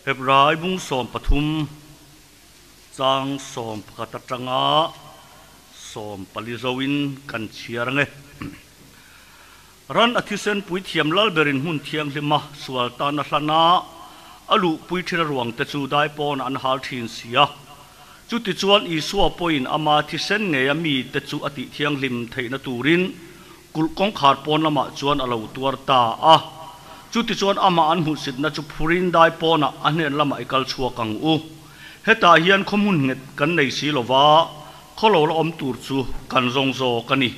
Hebrai bung 13 chang 11 atanga 14 zoin kan chhiar ange. Ran a thisen puithiam lal berin hmun thianghlima sual tan a hlan a, a luhpui thin a ruang te chu dai pawn an hal thin si a. Chutichuan Isua pawhin ama thisen ngei a mite chu a tih thianghlim theihna turin kulh kawngkhar pawn lamah chuan a lo tuar ta a. Chutichuan amah an hmuhsitna chu phurin dai pawnah a hnen lamah i kal chhuak ang u. Hetah hian khaw hmun nghet kan nei si lova, khaw lo la awm tur chu kan zawng zawk a ni.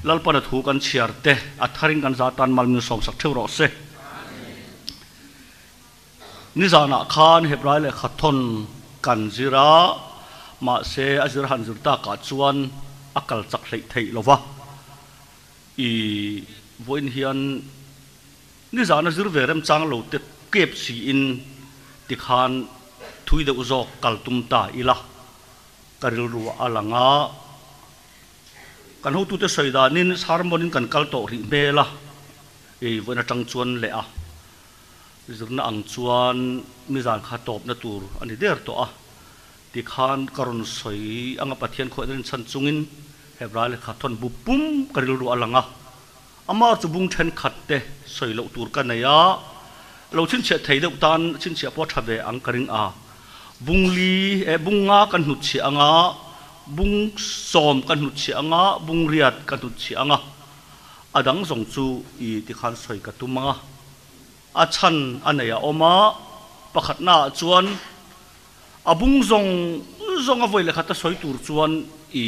Lalpana thu kan chhiar te a tharin kan za tan mal min sawmsak theuh rawh se. Nizanah khan Hebrai lehkha thawn kan zir a, mahse a zir han zir takah chuan a kal chak hleih theih lo va. I vawiin hian nizana zir ve remchang lo te kep siin tikhan thui deuh zawk kal tum ta ila ka rilru a lang a. Kan hotute sawi danin sermon-in kan kal tawh rih hmel a, i vawiin atang chuan leh a. Zirna ang chuan mizan kha tawpna tur a ni der tawh a, tikhan ka rawn sawi anga Pathian khuaih rin chhan chungin Hebrai lehkha thawn bu pum ka rilru a lang a, amah chu bung thenkhat te sawi loh tur ka nei a, lo chhinchhiah thei deuh tan chhinchhiah pawh a tha ve ang ka ring a, bung li eh bung nga kan hnutchhiah anga bung 10 kan hnutchhiah anga bung 8 kan hnutchhiah anga a dang zawng chu i tikhan sawi ka tum anga. A chhan a nei a awm a, pakhatnaah chuan a bung zawng zawng a vawi leh khat a sawi tur chuan i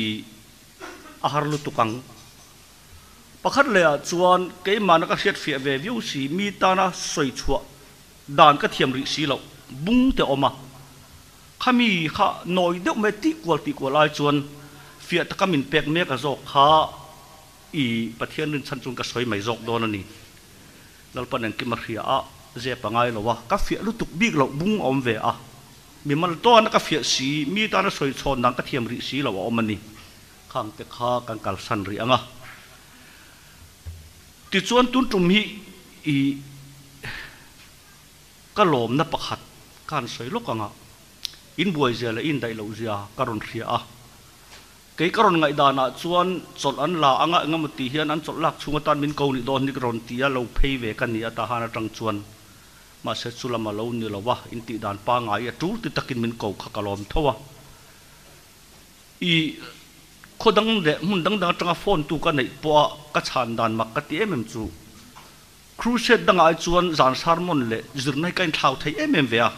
a har lutuk ang. Pakhat lehah chuan keimahna ka hriat fiah ve viau si, mi tana sawi chhuah dan ka thiam rih si loh bung te awm a. Khami kha nawi deuh mai tih kual tih kual ai chuan fiah taka min pek mek a zawk kha i Pathian rinchhan chuan ka sawi mai zawk dawn a ni. Lalpan engkim a hria a, zep a ngai lo a, ka fiah lutuk bik loh bung a awm ve a. Mimal tawna ka fiah si, mi tana sawi chhawn dang ka thiam rih si lo a awm a ni. Khang te kha kan kalsan rih ang a. Tichuan tun tum hi i ka lawmna pakhat ka han sawi lawk ang a, in buai zia leh in daih loh zia ka rawn hria a. Kei ka rawn ngaihdanah chuan chawlh an la anga engemaw tih hian an chawlh lak chhung atan min ko nih dawn hi ka rawn ti a, lo phei ve ka ni a tahan atang chuan. Mahse chu lam a lo ni lo a, in tih dan pangngai a tul ti takin min ko kha ka lawm tho a. I khaw dang leh hmun dang dang atanga phone tu ka neih pawh a ka chhan dan mak ka ti em em chu. Crusade dangah ai chuan zan sermon leh zirna hi ka inthlau thei em em ve a.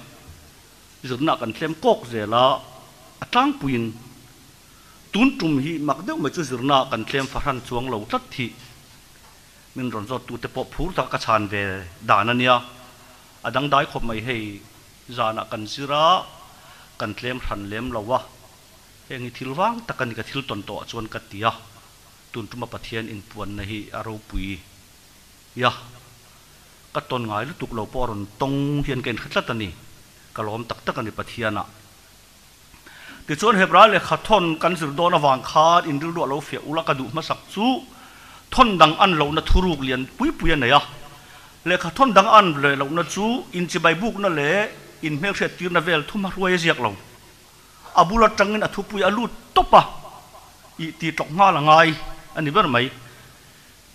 Zirna kan tlem kawk zel a, a tlangpuiin tun tum hi mak deuh mai chu zirna kan tlem fahran chuang lo tlat hi min rawn zawt tute pawh phur taka ka chhan ve dan a nia. A dangdai khawp mai hei zanah kan zir a, kan tlem hran lem lo a, heng hi thil vang tak a ni ka thil tawn tawhah chuan ka ti a, tun tuma Pathian inpuanna hi a ropui Ya, ka tawn ngai lutuk lo pawh a rawn tawng hian ka inhre tlat a ni. Ka lawm tak tak a ni Pathianah. Tichuan Hebrai lehkha thawn kan zir dawn avang khan in rilru a lo fiah ula ka duh hmasak chu thawn dang an lohna thuruk lian pui pui a nei a. Lehkha thawn dang an leh lohna chu inchibai bukna leh inhmelhriat tirna vel thum a hruai a ziak lo. A bul atangin a thupui a lut tawp a, ih tih tlawk nghal a ngai a ni ber mai.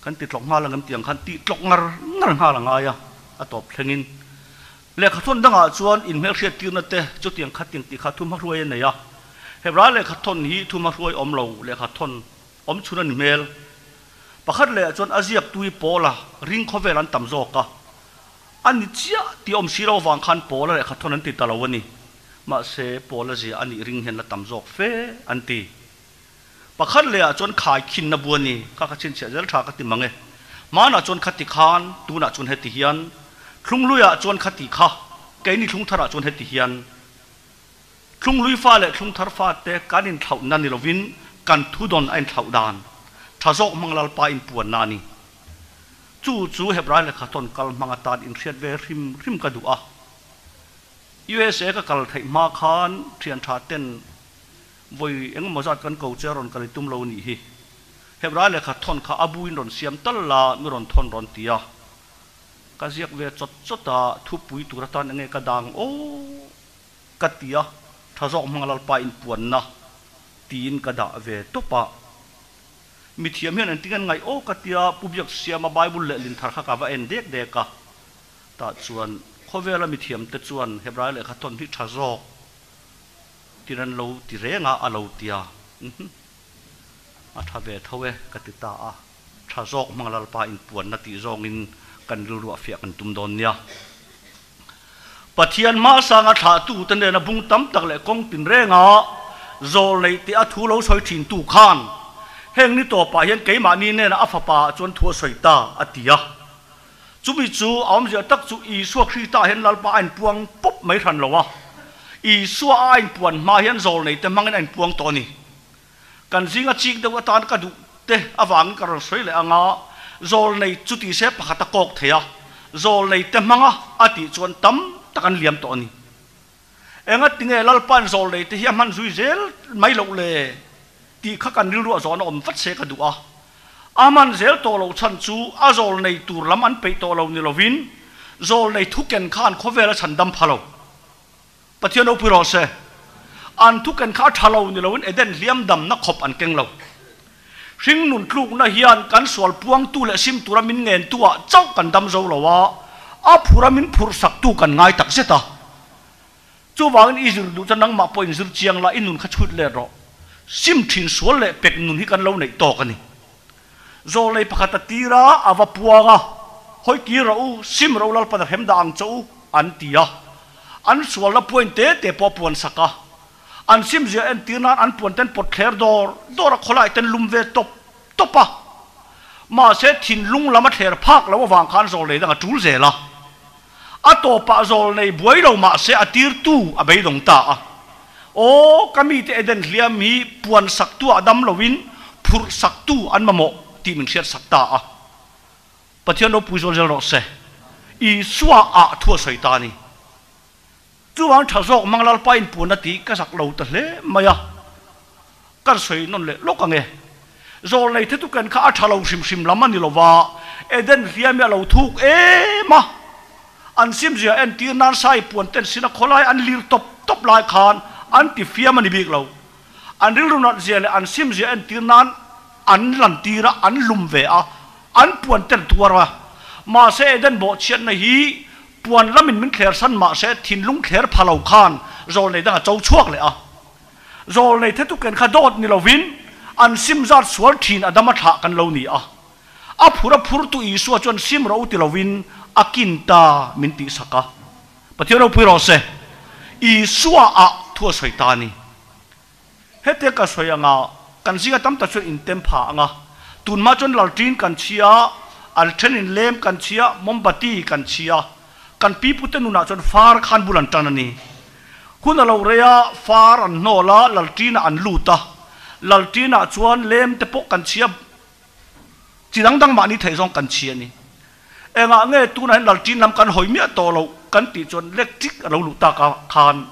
Kan ti tlawk nghal ang em tih ang khan tih tlawk ngar ngar nghal a ngai a, a tawp thlengin. Lehkha thawn dangah chuan inhmelhriat tirna te chutiang khatin tih kha thumha hruai a nei a. Hebrai lehkha thawn hi thumha hruai awm lo lehkha thawn awm chhun a ni hmel. Pakhat lehah chuan a ziaktui Paula ring khawvel an tam zawk a. A ni chiah tih awm si lo avang khan Paula lehkha thawn an ti ta lo a ni. Mahse Paula zia a nih ring hian la tam zawk fe an ti. Pakhat lehah chuan khai khinna bu a ni, kha ka chhinchhiah zel tha ka ti mang e. Hmanah chuan khati khan, tunah chuan heti hian, thlunghluiah chuan khati kha, keini thlungtharah chuan heti hian. Thlunghlui fa leh thlungthar fate kan inthlauhna ni lovin kan thudawn a inthlauh dan tha zawk hmang Lalpa inpuanna a ni. Chu chu Hebrai lehkha thawn kal hmang atan inhriat ve hrim hrim ka duh a. USA ka kal theih hma khan thian tha ten Vawi engemaw zat kan ko che a rawn kal i tum lo nih hi. Hebrai lehkha thawn kha a buin rawn siam tal la mi rawn thawn rawn ti a. Ka ziak ve chawt chawt a, thupui tur atan enge ka dang aw ka ti a, tha zawk hmanga Lalpa inpuanna tiin ka dah ve tawp a. Mithiam hian engtin an ngaih aw ka tia Pu Biaksiama Bible lehlin thar kha ka va en dek dek a, tah chuan khawvela mithiamte chuan Hebrai lehkha thawn hi tha zawk tiin an lo ti reng a, a lo tia. A tha ve tho e ka ti ta a. Tha zawk hmang Lalpa inpuanna tih zawngin kan rilruah fiah kan tum dawn nia. Pathian hmasanga thlahtute nena bung tam tak leh kawng tinrenga zawl neih tih a thu lo sawi thintu khan heng ni tawpah hian keimahni nena a fapa ah chuan thu a sawi ta a ti a. Chumi chu a awmzia tak chu Isua Krista hian Lalpa a inpuang pawp mai hran lo a, Isua a inpuan hma hian zawl neite hmangin a inpuang tawh a ni. Kan zinga chik deuh atan ka duh te avangin ka rawn sawi leh ang a, zawlnei chu ti se pakhat a kawk thei a, zawlnei te hmanga a tih chuan tam tak an liam tawh a ni. Enga tinge Lalpa'n zawlnei te hi a hman zui zel mai loh le tih kha kan rilruah zawhna awm vat se ka duh a. A hman zel tawh loh chhan chu a zawlnei tur lam an peih tawh lo ni lovin zawlnei thuken khan khawvel a chhan dam pha lo. Pathian ropui rawh se. An thuken kha a tha lo ni loin Eden hliam damna khawp an keng lo. Hringnun tlukna hian kan sual puangtu leh sim tura min ngentu ah chauh kan dam zo lo a, a phura min phurh saktu kan ngai tak zet a. Chuvangin i zir duh chuan nangmah pawh in zir chiang la, i nun kha chhut let rawh. Sim thin sual leh pek nun hi kan lo neih tawk a ni. Zawlnei pakhat a tir a, a va puang a, Hawi kir rawh u, sim ro Lalpan a hrem dah ang che u, an ti a. An sualna puain te te pawh a puan sak a. An sim zia entir nan an puan ten pawt thler dawr dawr a khawlai ten lum ve tawp tawp a. Mahse thinlung lam a thler phak lo avang khan zawlnei dang a tul zel a. A tawpah zawlnei buai lo mahse a tirtu a beidawng ta a. Aw, ka mite Eden hliam hi puan saktu ah dam loin phurh saktu an mamawh tih min hriat sak ta a. Pathian ropui zawl zel rawh se. Isua ah thu a sawi ta a ni. Chuvang tha zawk mang Lalpa in puan a tih ka zak lo ta hle mai a. Kan sawi nawn leh lawk ang e. Zawlnei thetuken kha a tha lo hrim hrim lam a ni lo va, Eden hliam hi a lo thuk em a. An simzia entir nan sai puan ten sina khawlai an lir tawp tawp lai khan an ti fiam a ni bik lo. An rilru nat zia leh an simzia entir nan an lantir a, an lum ve a, an puan ten tuar a. Mahse Eden bawhchhiatna hi puan lamin min thler san mahse thinlung thler pha lo khan zawlnei dang a cho chhuak leh a. Zawlnei thetuken kha dawt ni lovin an sim zat sual thin a dam a thlah kan lo ni a. A phur a phurtu Isua chuan sim ro ti lovin a kin ta min tih sak a. Pathian ropui rawh se. Isua ah thu a sawi ta a ni. Hete ka sawi anga kan zinga tam tak chuan intem pha anga tunhma chuan lalṭin kan chhia, al thenin lem kan chhia, mombati kan chhia. Kan pipute nunah chuan far khan bul an tan a ni. Hun a lo rei a, far an hnawl a, lalṭinah an lut a. Lalṭinah chuan lem te pawh kan chhia, chi dang dang mahni theih zawng kan chhia a ni. Engah nge tunah hian lalṭin lam kan hawi miah tawh loh kan tih chuan lectric a lo luh tak a khan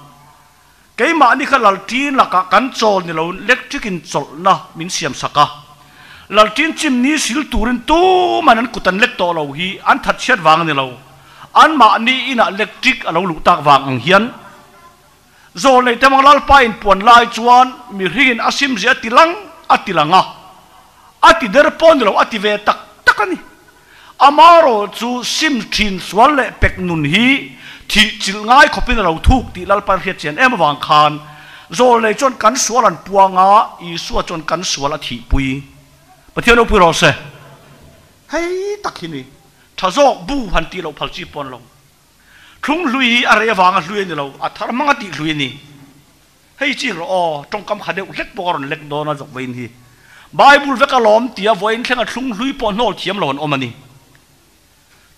keimahni kha lalṭin lakah kan chawl ni loin lectric in chawlhna min siam sak a. Lalṭin chimni sil turin tuman an kut an lek tawh lo hi an that chhiat vang a ni lo. Anmahni inah lectric a lo luh tak vang ang hian Zawlnei te mang Lalpa in puan lai chuan mihringin a simzia a ti lang a ti lang a, a ti der pawh ni lo a ti ve tak tak a ni. Amarawh chu sim thin sual leh pek nun hi thih chilh ngai khawpin a lo thuk tih Lalpa hriat chian em avang khan Zawlnei chuan kan sual an puang a, Isua chuan kan sual a thihpui. Pathian ropui rawh se. Hei tak hi ni. Tha zawk bu han tih loh phal chi pawn lo. Thlung hlui hi a rei avanga hlui a ni lo, a thar hmanga tih hlui a ni. Hei chi rawh aw, tawngkam kha deuh hlek pawh a rawn lek dawn a zawk vawiin hi. Bible vek a lawm tia vawiin thlenga thlung hlui pawh hnawl thiam lo an awm a ni.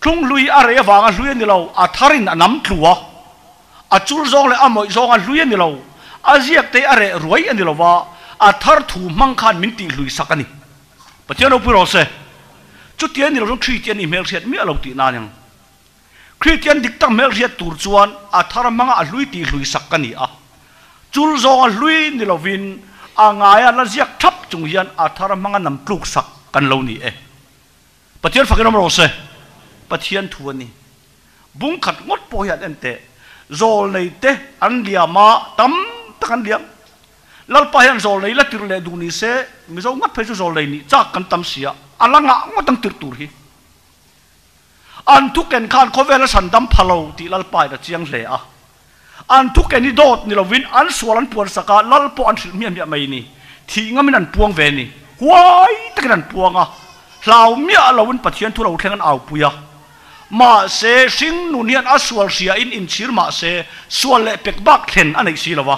Thlung hlui hi a rei avanga hlui a ni lo, a tharin a nam tlu a, a chul zawng leh a mawih zawnga hlui a ni lo, a ziak te a reh ruai a ni lo va, a thar thu hmang khan min tih hlui sak a ni. Pathian ropui rawh se. Chutia ni lo chuan Kristian i hmelhriat miah lo tih nan ang. Kristian dik tak hmelhriat tur chuan a thar hmanga a hlui tih hlui sak ka ni a. Chul zawnga hlui ni lovin a ngaia la ziak thap chung hian a thar hmanga nam tluk sak kan lo ni e. Pathian fakin awm rawh se. Pathian thu a ni. Bung khat ngawt pawh hian en teh, zawlnei te an liam a, tam tak an liam. Lalpa hian zawlnei la tirh leh duh ni se, Mizo ngawt phei chu zawlnei nih chak kan tam si a, a la ngah ngawt ang tirh tur hi. An thu ken khan khawvel a san dam pha lo tih Lalpa in a chiang hle a. An thu ken hi dawt ni lovin an sual an puan sak a, Lal pawh an hrilh hmiah hmiah mai ni. Thih ngamin an puang ve ni. Huai takin an puang a, hlau miah loin Pathian thu lo thleng an aupui a. Mahse, hringnun hian a sual hriain inchhir mahse, sual leh pek bak thlen a neih si lo a.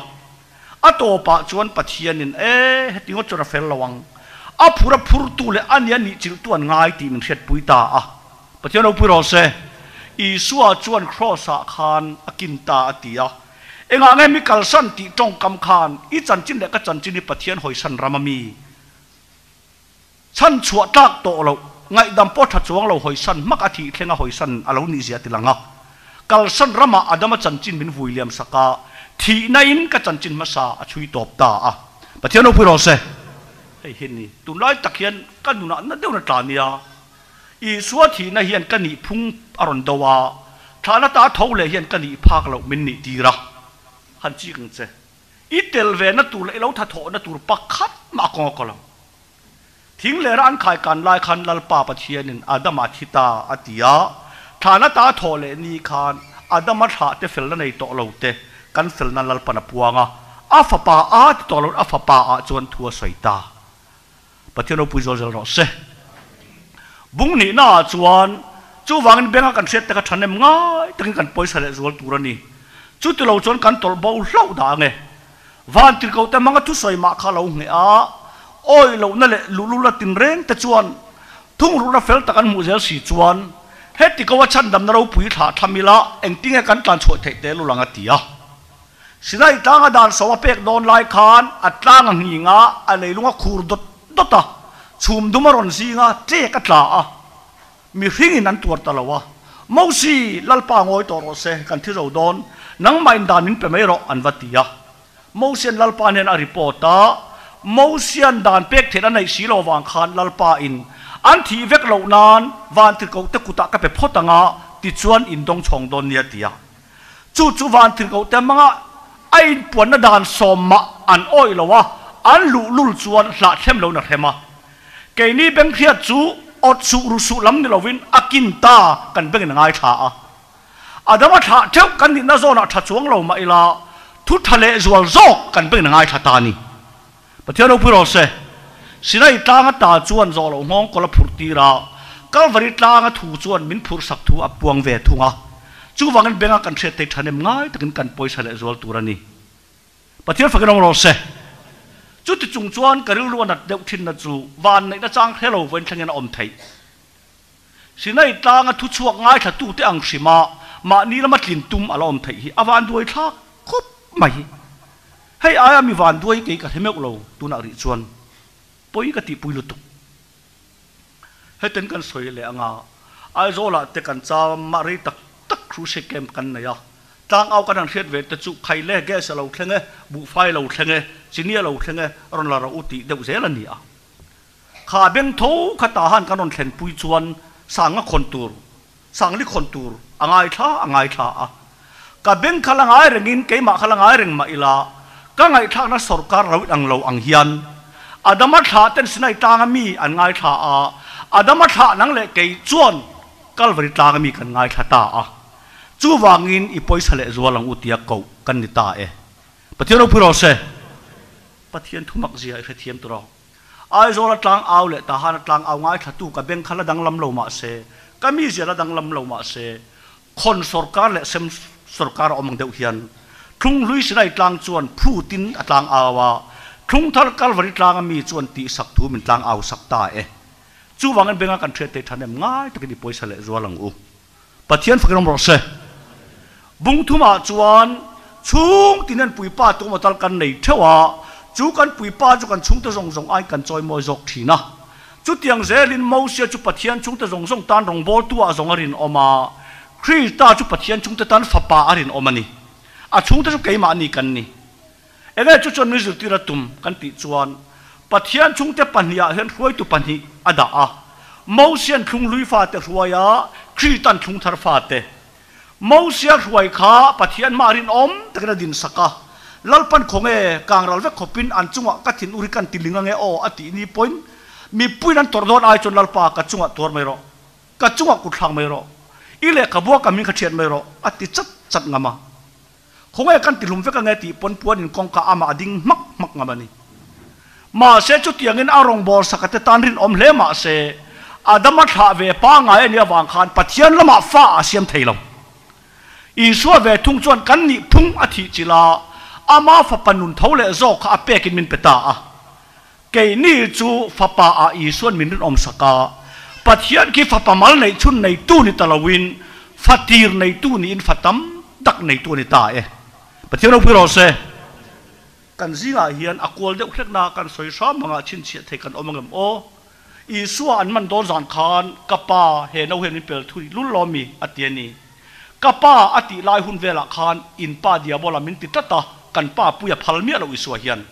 A tawpah chuan Pathianin, E, heti ngawt chuan a fel lo ang. A phur a phurtu leh a nia nihchilhtu an ngai tih min hriatpui ta a. Pathian ropui rawh se. Isua chuan Kraws-ah khan a kin ta a ti a. Engah nge mi kalsan tih tawngkam khan i chanchin leh ka chanchin hi Pathian hawisan ram a mi? Chhan chhuah tlak tawh loh, ngaihdam pawh tha chuang lo hawisan hmak a thih thleng a hawisan a lo nih zia ti lang a. Kalsan ramah Adama chanchin min vui liam sak a, thihna in ka chanchin hmasa a chhui tawp ta a. Pathian ropui rawh se. Hei hi ni, tunlai tak hian ka nunah na deuh na tla nia. Isua thihna hian ka nih phung a rawn do a, thlahna ta tho leh hian ka nih phak loh min nih tir a. Han chik ang che. I tel ve na tur leh i lo tha thawhna tur pakhat mah a kawng a kaw lo. Thing lera an khai kan lai khan Lalpa Pathianin Adama thi ta a ti a, thlahna ta thawh leh ni khan Adama thlah te felna nei tawh lo te kan felna Lalpan a puang a, a fapa a ti tawh loin a fapa ah chuan thu a sawi ta. Pathian ropui zawl zel rawh se. Bung nihna ah chuan chuvangin benga kan hriat te kha thanem ngai takin kan pawisa leh zual tur a ni. Chuti lo chuan kan tawlh bo hlauh dah ange. Van tirhkoh te hmanga thusawi mah kha lo ngheh a, awi lohna leh luhlula tinreng te chuan thungrulhna fel tak an hmuh zel si chuan heti ko a chhandamna ropui thlah tham ila engtinge kan tlan chhuah theih te lulang a ti a. Sinai tlanga dan sawm a pek dawn lai khan a tlang a nghing a, a leilung a khur dawt dawt a, chhum dum a rawn zing a, tlek a tla a, mihringin an tuar ta lo a. Mosi, Lalpa ngawi tawh rawh se, kan thi zo dawn, nangmah in dan min pe mai rawh, an va ti a. Mosian Lalpa hnen a report a, Mosian dan pek theih a neih si lo vang khan Lalpa in an thih vek loh nan vantirhkoh te kutah ka pe phawt ang a, tichuan in dawng chhawng dawn nia ti a. Chu chu vantirhkoh te hmanga a inpuanna dan sawm mah an awih lo a, an luhlul chuan hlahthlem loin a hrem a. Keini benghriat chu awt suh ru suh lam ni lovin a kin ta kan bengin a ngaithla a. A dam a thlah theuh kan nihna zawnah tha chuang lo mah ila thu tha leh zual zawk kan bengin a ngaithla ta a ni. Pathian ropui rawh se. Sinai tlanga ta chuan zawh loh nghawng kawl a phurh tir a, Kalvari tlanga thu chuan min phurh sak thu a puang ve thung a. Chuvangin benga kan hriat theih thanem ngai takin kan pawisa leh zual tur a ni. Pathian fakin awm rawh se. Chuti chung chuan ka rilru a nat deuh thinna chu vanneihna chang hre lo vawiin thlengin a awm theih. Sinai tlanga thu chhuak ngaithla tute ang hrima mahni lama tlin tum a la awm theih hi a vanduai thlak khawp mai. Hei aia mi vanduai kei ka hre meuh lo tunah rih chuan pawi ka tihpui lutuk. Heten kan sawi leh anga Aizawlah te kan cham mah rei tak tak Crusade camp kan nei a, tlangau kan han hriat ve te chu khai le gas a lo thleng e, buhfai a lo thleng e, chini a lo thleng e, rawn la rawh u tih deuh zel a ni a. Kha beng tho kha ta han kan rawn thlenpui chuan sanga khawn tur, sangli khawn tur a ngaithla a ngaithla a. Ka beng kha la ngai rengin keimah kha la ngai reng mah ila, ka ngaihthlakna sawrkar lo in ang lo ang hian Adama thlah ten Sinai tlanga mi an ngaithla a, Adama thlah nang leh kei chuan Kalvari tlanga mi kan ngaithla ta a. Chuvangin i pawisa leh zual ang u tia koh kan ni ta e. Pathian ropui rawh se. Pathian thumak zia i hrethiam tur aw. Aizawl a tlang au leh Tahan a tlang au ngaithlatu ka beng kha la danglam lo mah se, ka mizia la danglam lo mah se, khawn sawrkar leh sem sawrkar a awm ang deuh hian Thlunghlui Sinai tlang chuan phutin a tlang au a, Thlungthar Kalvari tlanga mi chuan tihsak thu min tlang au sak ta e. Chuvangin benga kan hriat thei thanem ngai takin i pawisa leh zual ang u. Pathian fakin awm rawh se. Bung thumah chuan chhung tin hian puipa tu emaw tal kan nei theuh a, chu kan puipa chu kan chhungte zawng zawng aiin kan chawimawi zawk thin a. Chutiang zelin Mosia chu Pathian chhungte zawng zawng tan rawngbawltu ah zawng a rinawm a, Krista chu Pathian chhungte tan fapa a rinawm a ni. A chhungte chu keimahni kan ni. Enge chu chuan min zirtir a tum kan tih chuan Pathian chhungte pahnihah hian hruaitu pahnih a dah a. Mosian thlung hlui fate hruai a, Kritan thlung thar fate. Mosia hruai kha Pathian hma rinawm takin a din sak a, Lalpan khawnge kangral vek khawpin an chungah ka thin ur hi kan ti ling ange aw a tih ni pawhin mipuiin an tawrh dawn ai chuan Lalpa ka chungah tuar mai rawh, ka chungah kut thlak mai rawh, i lehkhabua ka hming kha thiat mai rawh a ti chat chat ngam a. Khawnge kan ti hlum vek ange tih pawn puan in kawngka amah a ding hmak hmak ngam a ni. Mahse chutiangin a rawngbâwl saka te tan rinawm hle mahse Adama thlah ve pangngai a nih avang khan Pathian lamah fa a siam thei lo. Isua ve thung chuan kan nih phung a thih chilh a, ama fapa nun tho leh zawk kha a pekin min pe ta a. Keini chu fapa ah Isuan min rinawm sak a, Pathian khi fapa mal neih chhun neitu ni ta loin fatir neitu niin fa tam tak neitu a ni ta e. Pathian ropui rawh se. Kan zingah hian a kual deuh hlekna kan sawi hram anga chhinchhiah thei kan awm angem aw? Isua an man dawn zan khan ka pa he no hian min pel thui lul lo mi a ti a ni. Ka pa a tih lai hun velah khan in pa Diabola min ti tlat a, kan pa puia phal miah lo Isua hian.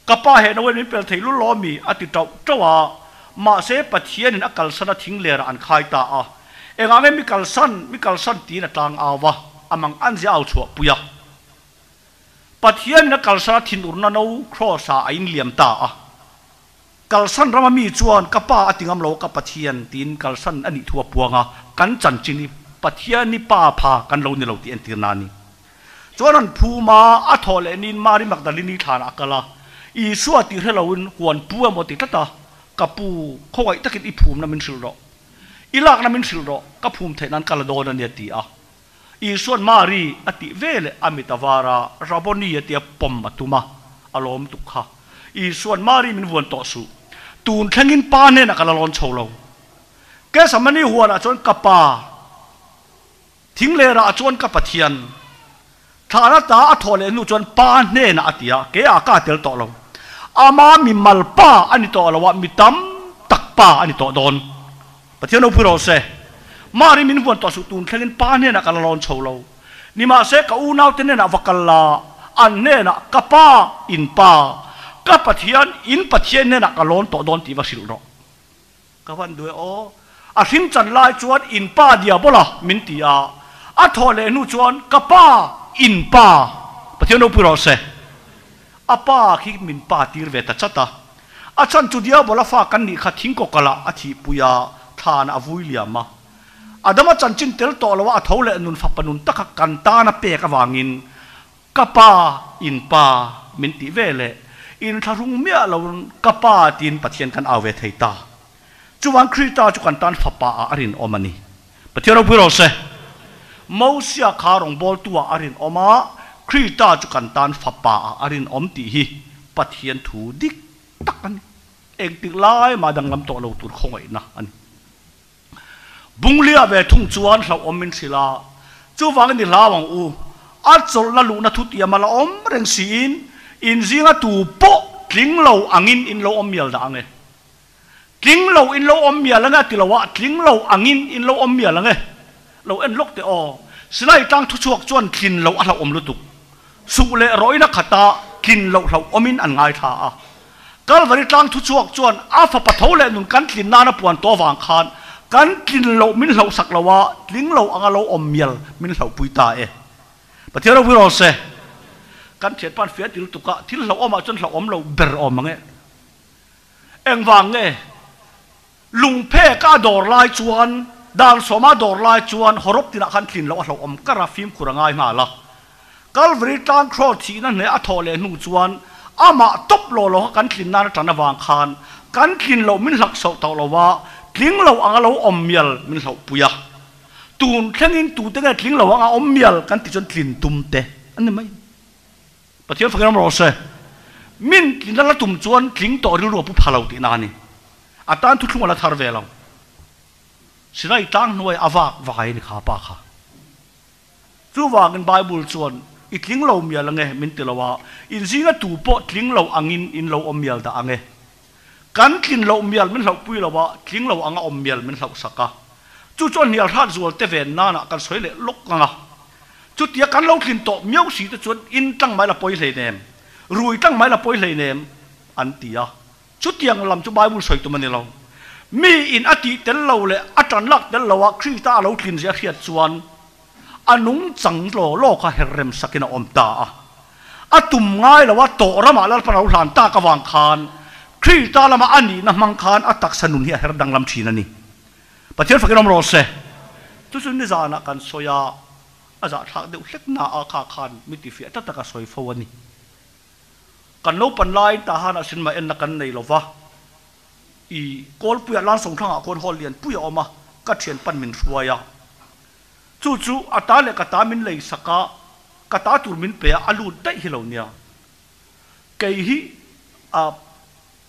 Ka pa he no hian min pel thei lul lo mi a ti tauh tauh a, mahse Pathianin a kalsan a thing lerah an khai ta a. Engah nge mi kalsan, mi kalsan tiin a tlang au a, a mang an zia au chhuah pui a. Pathianin a kalsan a thinurna no Kraws-ah a inliam ta a. Kalsan rama mi chuan ka pa a ti ngam lo ka Pathian tiin kalsan a nih thu a puang a, kan chanchin hi Pathian hi pa pha kan lo ni lo tih entirna a ni. Chuan an phum a, a thawh leh niin Mari Magdalini thlanah a kal a, Isua tih hre loin huan pu emaw ti tlat a, Ka pu, khawngaih takin i phumna min hrilh rawh. I lakna min hrilh rawh, ka phum theih nan ka la dawn a nia ti a. Isua'n Mari a tih ve leh a mit a var a, Rabboni a tia pawm a tum a, a lawm tuk kha. Isua'n Mari min vuan tawh suh. Tun thlengin pa hnenah ka la lawn chho lo. Gethsemane huanah chuan ka pa, thinglerah chuan ka Pathian. Thlan ata a thawh leh hnu chuan pa hnenah a ti a, keah ka tel tawh lo. Ama mi mal pa a ni tawh lo a, mi tam tak pa a ni tawh dawn. Pathian ropui rawh se. Mari min vuan tawh suh tun thlengin pa hnenah ka la lawn chho lo. Nimahse ka unaute hnenah va kal la, an hnenah ka pa in pa, ka Pathian in Pathian hnenah ka lawn tawh dawn tih va hrilh rawh. Ka van duh e aw. A hring chan lai chuan in pa diabola min ti a, a thawh leh hnu chuan ka pa in pa Pathian ropui rawh se. A pa khi min pa tir ve ta chat a. A chhan chu diabola fa kan nih kha thingkawkalah a thihpui a, thlan a vui liam a. Adama chanchin tel tawh loa a tho leh nun fapa nun taka kan tana pek avangin Ka pa in pa min tih ve leh inthlahrung miah loin ka pa tiin Pathian kan au ve thei ta. Chuvang Krista chu kan tan fapa ah a rinawm a ni. Pathian ropui rawh se. Mosia kha rawngbawltu ah a rinawm a, Krista chu kan tan fapa ah a rinawm tih hi Pathian thu dik tak a ni. Engtik lai mah danglam tawh lo tur khawngaihna a ni. Bunglia ve thung chuan hlauhawm min hrilh a, chuvangin i hlau ang u, a chawlhna luhna thu tiam a la awm reng siin in zinga tu pawh tling lo angin in lo awm mial dah ang e. Tling lo in lo awm mial ang e a ti lo a, tling lo angin in lo awm mial ang e. Lo en lawk teh aw. Sinai tlang thuchhuak chuan tlin loh a hlauhawm lutuk. Suh leh rawhin a khat a, tlin loh hlauhawmin an ngaithla a. Kalvari tlang thuchhuak chuan a fapa tho leh nun kan tlin nana puan tawh avang khan kan tlin loh min hlauhsak lo a, tling lo anga lo awm mial min hlauhpui ta e. Pathian ropui rawh se. Kan thianpa an fiah ti lutuk a, thil hlauhawmah chuan hlauhawm lo ber awm ang e. Engvang nge? Lungphek a dawr lai chuan, dan sawma dawr lai chuan hawrawp tinah khan tlin loh a hlauhawm kar a, fimkhur a ngai nghal a. Kalvari tlang kraw thihna hneh a thawh leh hnu chuan amah tawp lo lo kha kan tlin nan a tan avang khan kan tlin loh min hlak soh tawh lo a, tling lo anga lo awm mial min hlauhpui a. Tun thlengin tute nge tling lo anga awm mial kan tih chuan tlin tum te a ni mai. Pathian fakin awm rawh se. Min tlinna la tum chuan tling tawh rilru a pu pha lo tihna a ni. A tan thuthlung a la thar ve lo. Sinai tlang hnuai a vak vai a ni kha pa kha. Chuvangin Bible chuan i tling lo mial ange min ti lo a, in zinga tu pawh tling lo angin in lo awm mial dah ange. Kan tlin loh mial min hlauhpui lo a, tling lo anga awm mial min hlauhsak a. Chu chuan hnial hrat zual te ven nanah kan sawi leh lawk ang a. Chutia kan lo tlin tawh miau si te chuan in tlang mai la pawi hleinem, rui tlang mai la pawi hleinem an ti a. Chutiang lam chu Bible sawi tum a ni lo. Mi in a tih tel lo leh a tan lak tel lo a Krista a lo tlin zia a hriat chuan a nungchang law law kha her rem sakin a awm ta a. A tum ngai lo a tawh ramah Lalpan a lo hlan tak avang khan Krista lama a nihna hmang khan a taksa nun hi a her danglam thin a ni. Pathian fakin awm rawh se. Chu chu nizanah kan sawi a, a zahthlak deuh hlek na a kha khan mi tifiah ta taka sawi fo a ni. Kan naupan laiin Tahan-ah cinema enna kan nei lo va, I Kawlpuia Lansawngthlangah khuan hall lian pui a awm a, ka thian pan min hruai a. Chu chu a ta leh ka ta min lei sak a, ka ta tur min pe a, a lut daih hi lo nia. Kei hi a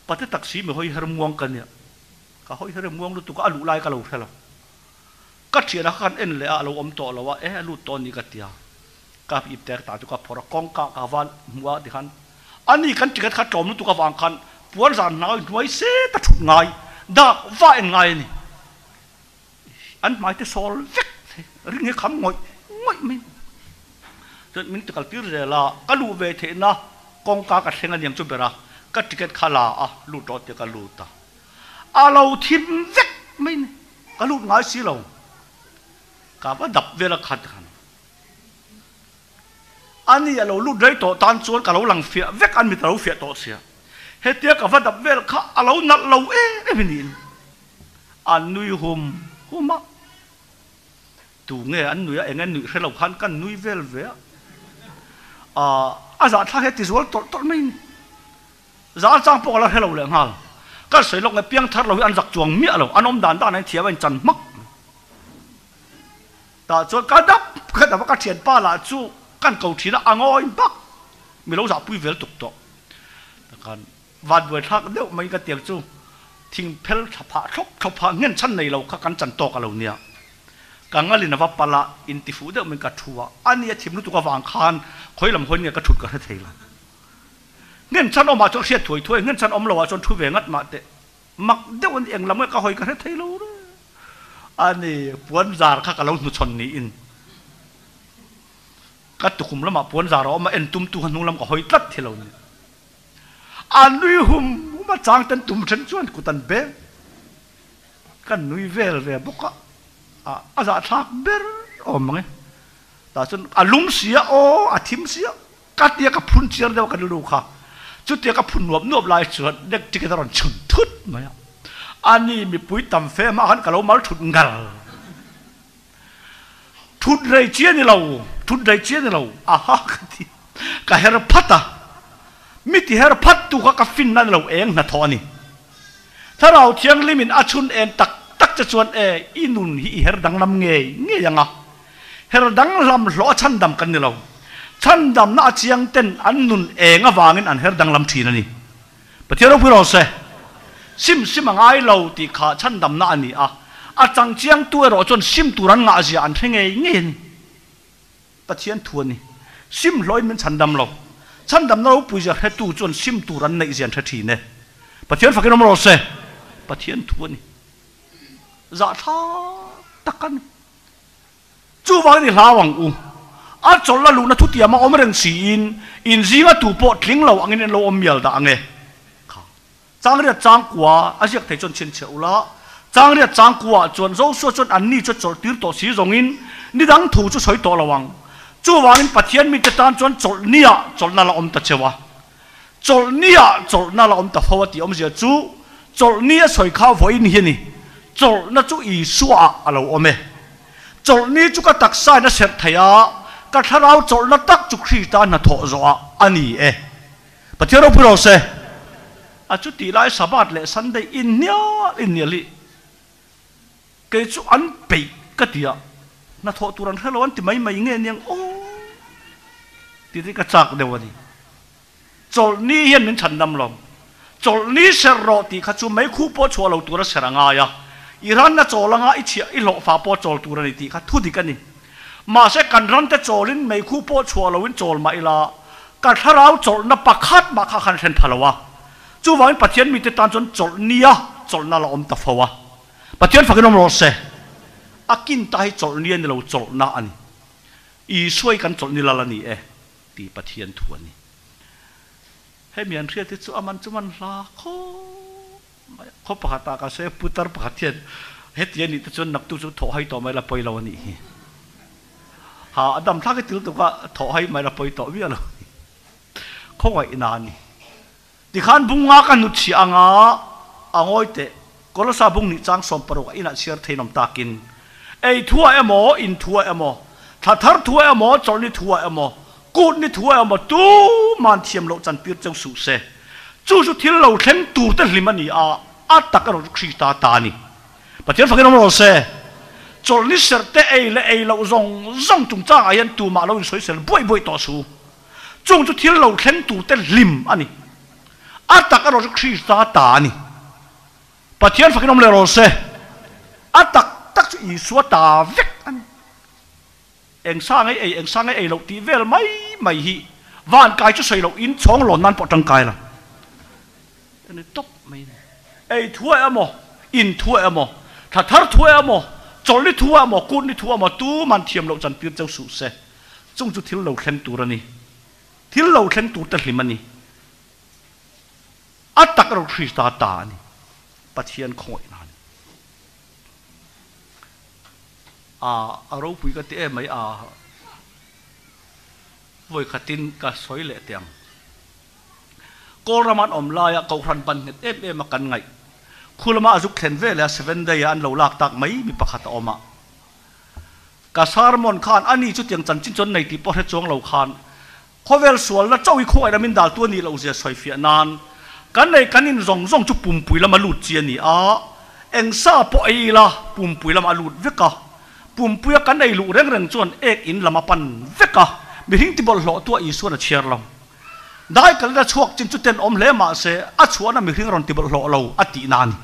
pate taxi mi hawi her muang ka nia. Ka hawi her muang lutuk a, a luh lai ka lo hre lo. Ka thian a kha kan en leh a, a lo awm tawh lo a, e a lut tawh a ni ka ti a. Ka ip tek ta chu ka phawrh a, kawngka ka van hmuh a tikhan ani kan ticket kha tlawm lutuk avang khan puan zan hnau hnuai se ta thut ngai dak va en ngai a ni. An hmai te sawl vek thei ring hi kham ngawih ngawih mai. Chuan min tikal tir zel a, ka luh ve theihna kawngka ka thleng aniang chu ber a, ka ticket kha la a, lut rawh tia ka lut a. A lo thim vek mai ni, ka lut ngai si lo. Ka va dap vel a khat khan. Ani a lo lut rei tawh tan chuan ka lo lang fiah vek an mit a lo fiah tawh sia. Hetia ka va dap vel kha a lo nalh lo em em niin an nui hum hum a. Tu nge an nui a, eng nge nuih hre lo khan kan nui vel ve a. A zahthlak hi a ti zual tawlh tawlh mai ni. Zal chang pawh ka la hre lo leh nghal. Kan sawi lawk nge piang thar lo hi an zak chuang miah lo, an awm dan dan a inthiam a inchan hmak. Tah chuan ka dap ka dap a, ka thianpa lah chu kan ko thin a, a ngawi bak mi lo zahpui vel tuk tawh. Takhan van buai thlak deuh mai ka tiang chu thing phel thla phah thlawp thlawp phah nghen chhan nei lo kha kan chan tawk a lo nia. Ka ngalin a va pal a, inti fuh deuh mai ka thu a, ani a thim lutuk avang khan khawi lam hawi nge ka thut ka hre thei lo. Nghen chhan awmah chuan hriat thuai thuai, nghen chhan awm loah chuan thu ve ngat mah teh. Mak deuh a ni, eng lam nge ka hawi ka hre thei lo reng a ni. Puan zar kha ka lo hnuchhawn niin ka tukhum lamah puan zar a awm a, en tumtu kha hnung lam ka hawi tlat thi lo ni. A nui hum hum a, chang ten tum then chuan kut an beng. Ka nui vel ve bawk a, a zahthlak ber awm ang e. Tah chuan a lum sia aw, a thim sia. Ka tia ka phun chiar deuh a ka rilru kha. Chutia ka phun nuap nuap lai chuan nek ticket a rawn chhun thut mai a. Ani mipui tam fe hma khan ka lo mal thut ngar. Thut rei chi a ni lo, thut rei chi a ni lo. Aha ka ti. Ka her phat a. Mi ti her phat tu kha ka finna a ni lo eng hnathawh a ni. Thlarau Thianghlim in a chhun en tak tak che chuan e i nun hi i her danglam ngei ngei ang a. Her danglam hlawh a chhandam kan ni lo. Chhandamna a chiang ten an nun eng avangin an her danglam thin a ni. Pathian ropui rawh se. Sim sim a ngai lo tih kha chhandamna a ni a, a chang chiangtu erawh chuan sim tur an ngah zia an hre ngei ngei a ni. Pathian thu a ni. Sim hlawhin min chhandam lo. Chhandamna ropui zia hretu chuan sim tur an neih zia an hre thin e. Pathian fakin awm rawh se. Pathian thu a ni. Zahthlak tak a ni. Chuvangin i hlau ang u. A chawlh la luhna thutiam a awm reng siin in zinga tu pawh tling lo angin in lo awm mial dah ang e. Kha. Changriat changkua a ziak thei chuan chhinchhiah ula, Changriat changkua ah chuan Joshua chuan anni chu a chawlh tir tawh si zawngin ni dang thu chu sawi tawh lo ang. Chuvangin Pathian mite tan chuan chawlh nia chawlhna la awm ta cheu a. Chawlh nia chawlhna la awm ta fo a tih awmzia chu chawlh nia sawi kha vawiin hi a ni. Chawlhna chu Isua ah a lo awm e. Chawlh ni chu ka taksa in a serh thei a, ka thlarau chawlhna tak chu Krista hnathawh zawh ah a ni e. Pathian ropui rawh se. A chutih lai Sabbath leh Sunday inhnial inhnial hi kei chu an peih ka ti a, hnathawh tur an hre lo an ti mai mai nge aniang aw tih te ka chak deuh a ni. Chawlhni hian min chhan dam lo. Chawlhni ser rawh tih kha chu meikhu pawh chhuah lo tura ser a ngai a, i ranna chawl anga i chhiah i hlawhfa pawh chawl tur a ni tih kha thu dik a ni. Mahse kan rante chawlin meikhu pawh chhuah loin chawl mah ila, ka thlarau chawlhna pakhat mah kha khan hren pha lo a. Chuvangin Pathian mite tan chuan chawlhnia chawlhna la awm ta fo a. Pathian fakin awm rawh se. A kin ta hi chawlhni a ni lo, chawlhna a ni. Isua hi kan chawlhni lal a ni e tih Pathian thu a ni. Hemi an hriat hi chu a man chu man hla khawp. mai a. Khaw pakhatah ka sawi a, putar pakhat hian heti a nih te chuan naktu chu thawh hai tawh mai la pawi lo a nih hi. Ha, a dam thlak i til tuk a, thawh hai mai la pawi tawh miah lo a ni. Khawngaihna a ni. Tikhan bunga ka hnutchhiah anga a ngawi teh, Kolosa bung nih chang 60 a inah chhiar thei nawm takin, ei thua emaw, in thua emaw, thla thar thua emaw, chawlhni thua emaw, kutni thua emaw tuman thiam loh chantir cheu suh se. Chu chu thil lo thleng tur te hlim a ni a, a tak erawh chu Krista ta a ni. Pathian fakin awm rawh se. Chawlhni serh te ei leh ei loh zawng zawng chungchangah hian tumah lo insawisel buaih buaih tawh su. Chung chu thil lo thleng turte hlim a ni. A tak erawh chu Krista ta a ni. Pathian fakin awm leh rawh se. A tak tak chu Isua ta vek a ni. Eng sa ngei ei, eng sa ngei ei loh tih vel mai mai hi van kai chu sawi loh in chhawng lawn nan pawh tangkai lo. A ni tawp mai a ni. Ei thuai emaw, in thuai emaw, thla thar thuai emaw, chawlhni thuai emaw, kutni thuai emaw tuman thiam loh chantir cheu suh se. Chung chu thil lo thleng tur a ni. Thil lo thleng tur te hlim a ni. A tak erawh Krista ta a ni. Pathian khawngaihna a ni. A, a ropui ka ti em mai a, vawi khatin ka sawi leh teh ang. Kawlram an awm laia Kohhran ban nghet em em a kan ngaih. Khu lama a zuk thlen ve leh a Seven Day a an lo lak tak mai mi pakhat a awm a. Ka sermon khan a ni chutiang chanchin chuan nei tih pawh hre chuang lo khan khawvel sualna chauh hi khawngaih ram in dal tu a nih loh zia sawi fiah nan kan nei kan in zawng zawng chu pumpui lama lut chi a ni a, eng sa pawh ei ila pumpui lama a lut vek a, pumpuia kan ei luh reng reng chuan ek in lam a pan vek a, mihring ti bawlhhlawh tu a Isuan a chhiar lo. Dai kalna chhuak chin chu tenawm hle mahse a chhuahna mihring rawn ti bawlhhlawh lo a tihna a ni.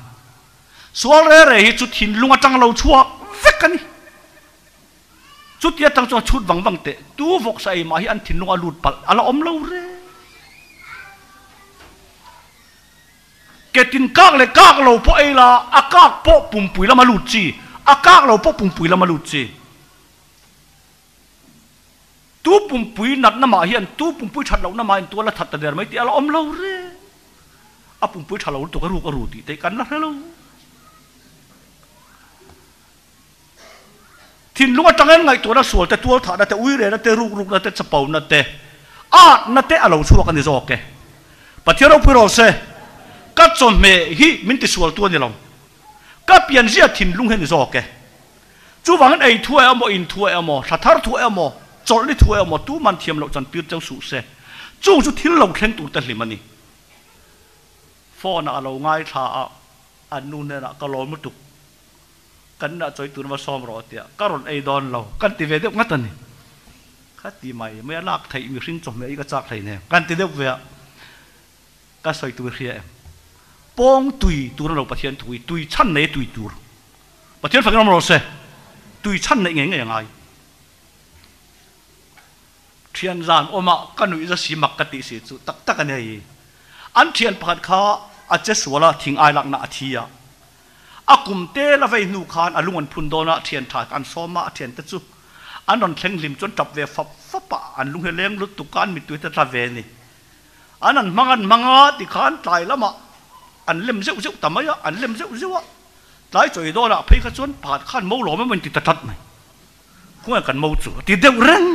Sual re re hi chu thinlung atang lo chhuak vek a ni. Chuti atang chuan chhut vang vang teh tu vawksa ei mah hi an thinlung a lut palh a la awm lo re. Ketin kak leh kak lo pawh ei la, a kak pawh pumpui lama lut chi, a kak lo pawh pumpui lama lut chi. Tu pumpui natna mah hian tu pumpui that lohna mah in tual a that ta der mai tih a la awm lo re. A pumpui tha lo lutuk a ruk a ru tih te kan la hre lo. Thinlung atangin ngaihtuahna sual te, tual thahna te, uirehna te, ruk rukna te, chapona te, atna te a lo chhuak a ni zawk e. Pathian ropui rawh se, ka chawhmeh hi min tisual tu a ni lo. Ka pianzia thinlung hi a ni zawk e. Chuvangin ei thuai emaw, in thuai emaw, thla thar thuai emaw, chawlhni thuai emaw tuman thiam loh chantir cheu suh se. Chung chu thil lo thleng tur te hlim a ni. Phone ah a lo ngaithla a, an nu hnenah ka lawm lutuk, kan inah chawi tur va sawm rawh tia ka rawn ei dawn lo kan ti ve deuh ngat a ni. Kha ti mai mai a lak theih mihring chawhmeh hi ka chak hlei nem kan ti deuh ve a, ka sawi tur hria em? Pawng tui tur a lo Pathian thu hi tui chhan nei a tui tur. Pathian fakin awm rawh se, tui chhan neih ngei ngei a ngai. Thian zan awmah ka nuih za si mak ka tih si chu tak tak a nei. An thian pakhat kha a che sual a, thing ai lakna a thi a. A kum te la vei hnu khan a lung an phun dawn a, thian tha an sawm a, a thian te chu an rawn thleng hlim chuan tap ve fap fap a, an lung hi leng lutuk a, an mittui te tla ve a ni. An an hmang an hmang a tikhan tlai lamah an lem zeuh zeuh ta mai a, an lem zeuh zeuh a. Tlai chawi dawnah phei kha chuan pakhat khan mo lawm emaw inti ta tlat mai. Khawngaih kan mo chu a ti deuh reng.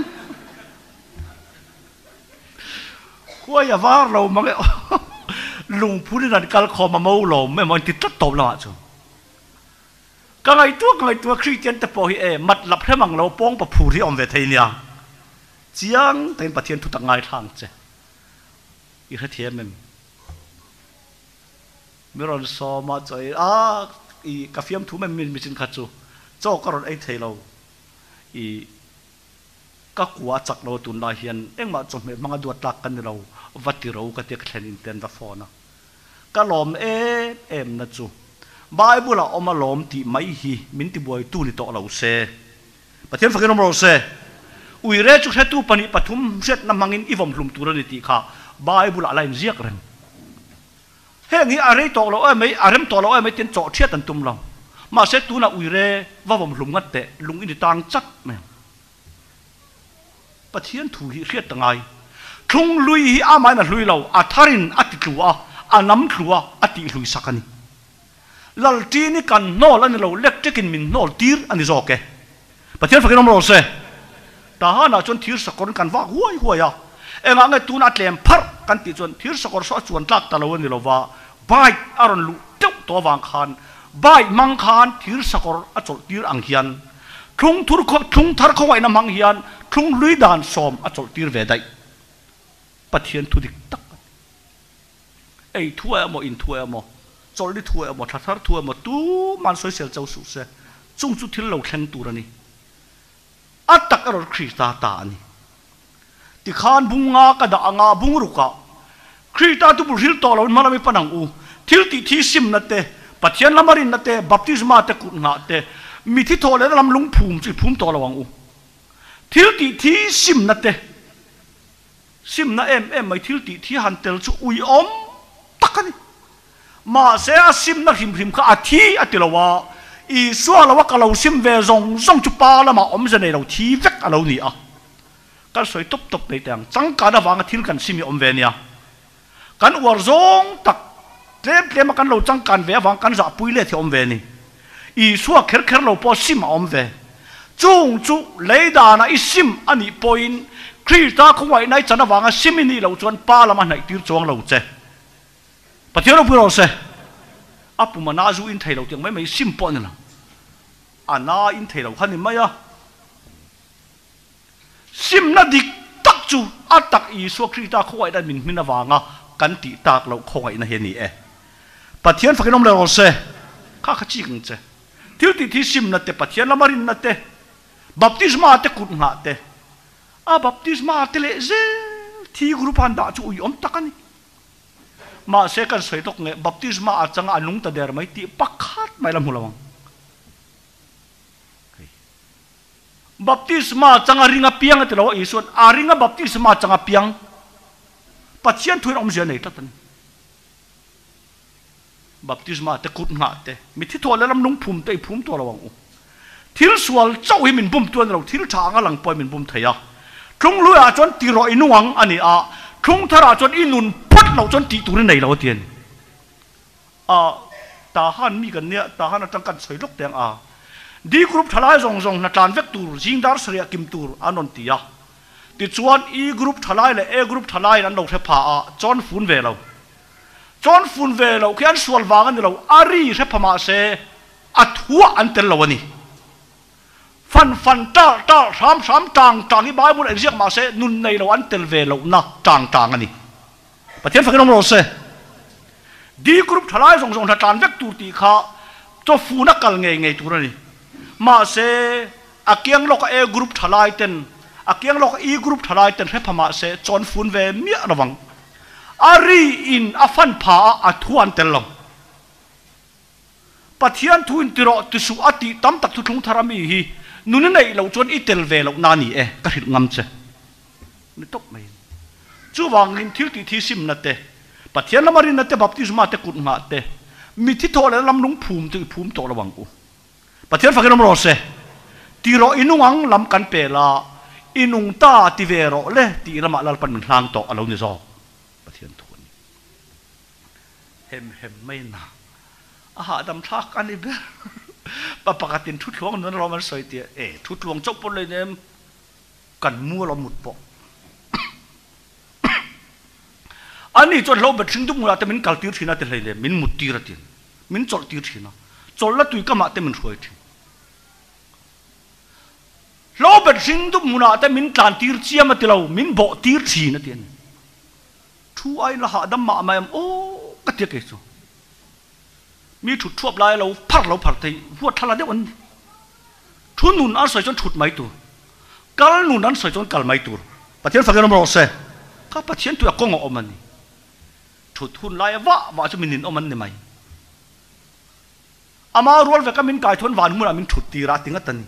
Khuai a var lo mang e lungphun in an kal khawm a mo lawm emaw inti tlat tawp lamah chuan. Ka ngaihtuah ka ngaihtuah Kristian te pawh hi e mat lap hrem ang lo pawng pa phur hi a awm ve thei nia. Chiang takin Pathian thu tak ngaithla ang che. I hrethiam em? Mi rawn sawm a chaw ei a, i ka fiamthu mai mi chin kha chu chaw ka rawn ei thei lo, i ka kua a chak lo a tunlai hian engmah chawhmeh hmanga duat tlak ka ni lo, va ti ro ka tia ka thlen in te an va phone a, ka lawm em em na chu Bible ah awm a lawm tih mai hi min tibuaitu ni tawh lo se, Pathian fakin awm rawh se, uire chu hretu pahnih pathum hriatna hmangin i vawmhlum tur a ni tih kha Bible ah la inziak reng. Heng hi a rei tawh lo em mai, a rem tawh lo em mai tiin chawh thiat an tum lo. Mahse tunah uire va vawm hlum ngat teh, lung i ni tang chat mai ang. Pathian thu hi hriat ta ngai. Thlung hlui hi amahin a hlui lo, a tharin a ti tlu a, a nam thlu a, a tih hlui sak a ni. Lalṭin hi kan hnawl a ni lo, lectric in min hnawl tir a ni zawk e. Pathian fakin awm rawh se. Tahanah chuan thir sakawr kan vak huai huai a, engah nge tunah a tlem pharh kan tih chuan thir sakawr saw a chuan tlak ta lo a ni lo va, bike a rawn luh teuh tawh avang khan bike hmang khan thir sakawr a chawlh tir ang hian thlung thur khaw thlung thar khawngaihna hmang hian thlung hlui dan sawm a chawlh tir ve daih. Pathian thu dik tak a ni. Ei thuai emaw, in thuai emaw, chawlhni thuai emaw, thla thar thuai emaw tuman sawisel cho suh se, chung chu thil lo thleng tur a ni. A tak erawh Krista ta a ni. Tikhan bung nga ka dah anga bung rukah Krista chu bul hril tawh loin hma lam i pan ang u. Thil tih thi simna te, Pathian lama rinna te, baptisma te, kut nghah te, mithi thawh lehna lam lungphum chu i phum tawh lo ang u. Thil tih thi simna te, Simna em em mai thil tih thi han tel chu uiawm tak a ni. Mahse a simna hrim hrim kha a thi a ti lo a, Isua lo a ka lo sim ve zawng zawng chu pa lamah awmze nei lo thi vek a lo ni a. Kan sawi tawp tawp mai teh ang, changkan avanga thil kan sim hi awm ve nia. Kan uar zawng tak tlem tlem a kan lo changkan ve avang kan zahpui let hi awm ve ni. Isua kher kher lo pawh sim a awm ve. Chung chu lei danah i sim a nih pawhin Krista khawngaihna i chan avanga sim i nih loh chuan Pa lam a hnaih tir chuang lo che. Pathian ropui rawh se. A pum a na zu in thei lo tiang mai mai sim pawh a ni lo. A na in thei lo kha ni mai a. Simna dik tak chu a tak Isua Krista khawngaihna min hmin avanga kan tih tak loh khawngaihna hi a ni e. Pathian fakin awm leh rawh se. Kha kha chik ang che. Thil tih thi simna te, Pathian lama rinna te, baptisma te kut nghah te, a baptisma te leh zel thi group han dah chu uiawm tak a ni. Mahse kan sawi tawk nge baptisma a changa a nung ta der mai tih pakhat mai la hmu lo ang. Baptisma changa ring apiang a ti lo a, Isua'n a ring a baptisma changa piang Pathian thuin awmzia nei tlat a ni. Baptisma te kut nghah te, mithi thawh leh lam lungphum te i phum tawh lo ang u. Thil sual chauh hi min bum tu a ni lo, thil tha anga lang pawhin min bum thei a. Thlung hluiah chuan ti rawh i nung ang a ni a, thlung tharah chuan i nun phawt loh chuan tih tur i nei lo a ti a ni. A, Tahan mi kan nia, Tahan atang kan sawi lawk teh ang a. D group thalai zawng zawng hna tlan vek tur, zing dar sarih kim tur an rawn ti a. Tichuan E group thalai leh A group thalaiin an lo hre pha a, chawn fun ve lo. Chawn fun ve loh khi an sual vang a ni lo, a ri hre pha mah se a thuah an tel lo a ni. Fan fan tar tar hram hram tang tang hi Bible engziak mah se nun nei lo an tel ve lohna tang tang a ni. Pathian fakin awm rawh se. D group thalai zawng zawng hna tlan vek tur tih kha chawfun a kal ngei ngei tur a ni. Mahse, a kiang lawka A group thalai ten, a kiang lawka E group thalai ten hre pha mahse chawn fun ve miah lo vang. A ri in a fan pha a, a thu an tel lo. Pathian thu in ti rawh ti suh a tih tam tak thuthlung thar a mi hi nun i neih loh chuan i tel ve loh na ni e, ka hrilh ngam che. Ni tawp mai. Chuvangin thil tih thi simna te, Pathian lama rinna te, baptisma te, kut nghah te, mithi thawh leh lam lung phum chu i phum tawh lo ang u. Pathian fakin awm rawh se. Ti rawh i nung ang lam kan pel a, i nung ta ti ve rawh le tih lamah Lalpan min hlang tawh a lo ni zawk. Pathian thu a ni. Hem hem mai na a hahdam thlak a ni ber. Pa pakhatin thu thluang nun alawm an sawi tia, e thu tluang chauh pawn lei nem kan mu alawm mut pawh. Ani chuan hlo bet hring dup ngawih ah te min kal tir thin a ti hlei le min mut tir a tin min chawlh tir thin a, chawlh la tui kamah te min hruai thin. Hlo bet hring dup hmunah te min tlan tir chiam a ti lo, min bawh tir thin a ti a ni. Thu ai la hahdam mah mai am aw ka tia kei chu. Mi thut thuap lai lo phar lo phar thei huat thla la deuh an ni. Thu nun an sawi chuan thut mai tur. Kal nun an sawi chuan kal mai tur. Pathian fakin awm rawh se. Kha Pathian tui a kawng a awm a ni. Thut hun lai a vah vah chu mi ninawm an ni mai. Ama rual veka min kai thuan van hmunah min thut tir a ti ngat a ni.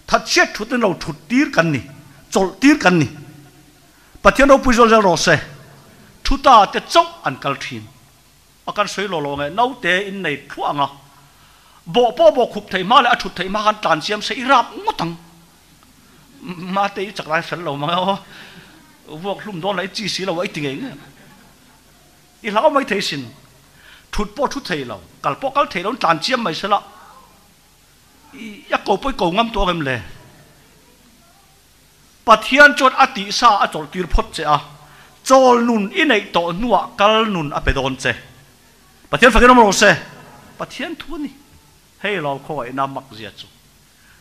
Thatchhiat thut in lo thut tir kan ni, chawlh tir kan ni. Pathian ropui zual zel rawh se. Thuta te chauh an kal thin. A kan sawi law law nge, naute in nei thluah ang a. Bawh pawh bawh khup theih hma leh a thut theih hma khan tlan siam se i rap ngawt ang. Mate i chak lai fel lo mang e aw. Vuak hlum dawn lah i chi si lo a i ti ngei ngei ang. I hlau mai thei sin. Thut pawh thu thei lo, kal pawh kal thei lo in tlan chiam mai sela, i a ko pawh i ko ngam tawh ang em le? Pathian chuan a tihsa a chawlh tir phawt che a, chawl nun i neih tawh hnuah kal nun a pe dawn che. Pathian fakin awm rawh se. Pathian thu a ni. Hei lo khawngaihna mak zia chu.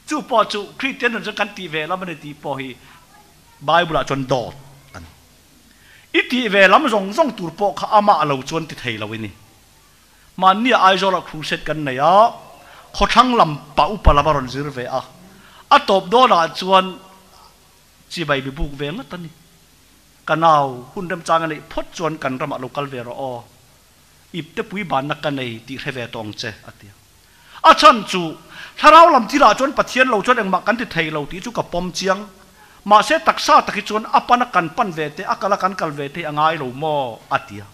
Chu pawh chu Kristian nun chuan kan tih ve lam a ni tih pawh hi Bible ah chuan dawt a ni. I tih ve lam zawng zawng tur pawh kha amah lo chuan ti thei lo i ni. Mahni ah Aizawl ah crusade kan nei a, khawthlang lam pa upa lam a rawn zir ve a, a tawp dawn ah chuan chibai mi buk ve ngat a ni. Ka nau, hun remchang a neih phawt chuan kan ramah lo kal ve rawh aw. Ipte pui banna ka nei tih hre ve tawh ang che, a ti a. A chhan chu, thlarau lam thilah chuan Pathian lo chuan engmah kan ti thei lo tih chu ka pawm chiang. Mahse taksa tak hi chuan a pana kan pan ve te, a kala kan kal ve te hi a ngai lo maw? a ti a.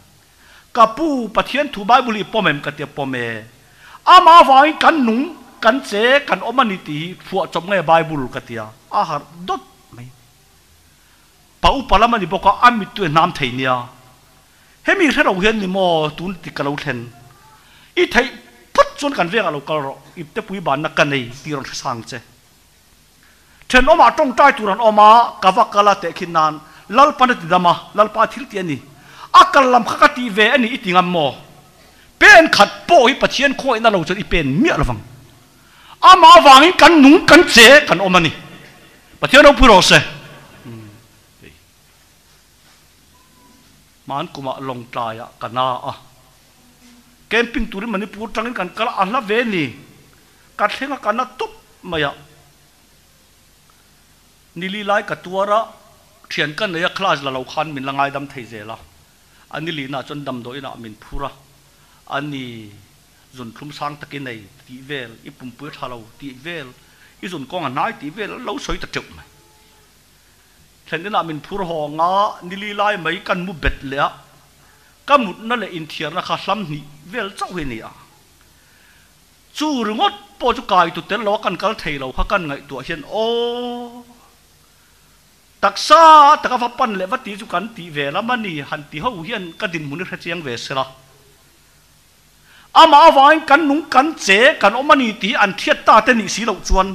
Ka pu, Pathian thu Bible hi i pawm em? ka ti a, Pawm e. Amah avangin kan nung, kan che, kan awm a ni tih hi phuah chawp nge Bible? ka ti a, a harh dawt mai. Pa upa lam a ni bawk a, a mittu e hnam thei nia. Hemi hre lo hian ni maw tun ti ka lo thlen. I theih phawt chuan kan vengah lo kal rawh, ipte pui banna ka nei tih rawn hre sang che. Thenawmah tawngtai tur an awm a, ka va kal a tehkhin nan Lalpan a ti dam a, Lalpa thil tih a ni. A kal lam kha ka tih ve a ni i ti ngam maw? Pen khat pawh hi Pathian khawngaihna lo chuan i pen miah lovang. Amah avangin kan nung kan che kan awm a ni. Pathian ropui rawh se. Hman kumah Lawngtlaiah ka na a, camping turin Manipur tangin kan kal a, a hla ve ni. Ka thleng a, ka na tawp mai a. Nili lai ka tuar a, thian ka nei a, class la lo khan min la ngaidam thei zel a. A nili na chuan damdawi inah min phur a, a ni zun thlum sang takin nei tih vel, i pumpui a tha lo tih vel, i zun kawng a hnai tih vel an lo sawi ta teuh mai. Thlen inah min phur hawng a, nili lai mai kan mu bet leh a, ka mutna leh inthiarna kha hlam hnih vel chauh hi a ni a. Chu ringawt pawh chu kai tu tel lo a kan kal thei lo kha kan ngaihtuah hian aw taksa taka va pan leh va ti chu kan tih ve lam a ni han ti ho hian ka dinhmun hi hre chiang ve sela. Amah avangin kan nung kan che kan awm a ni tih an thiat ta te nih si loh chuan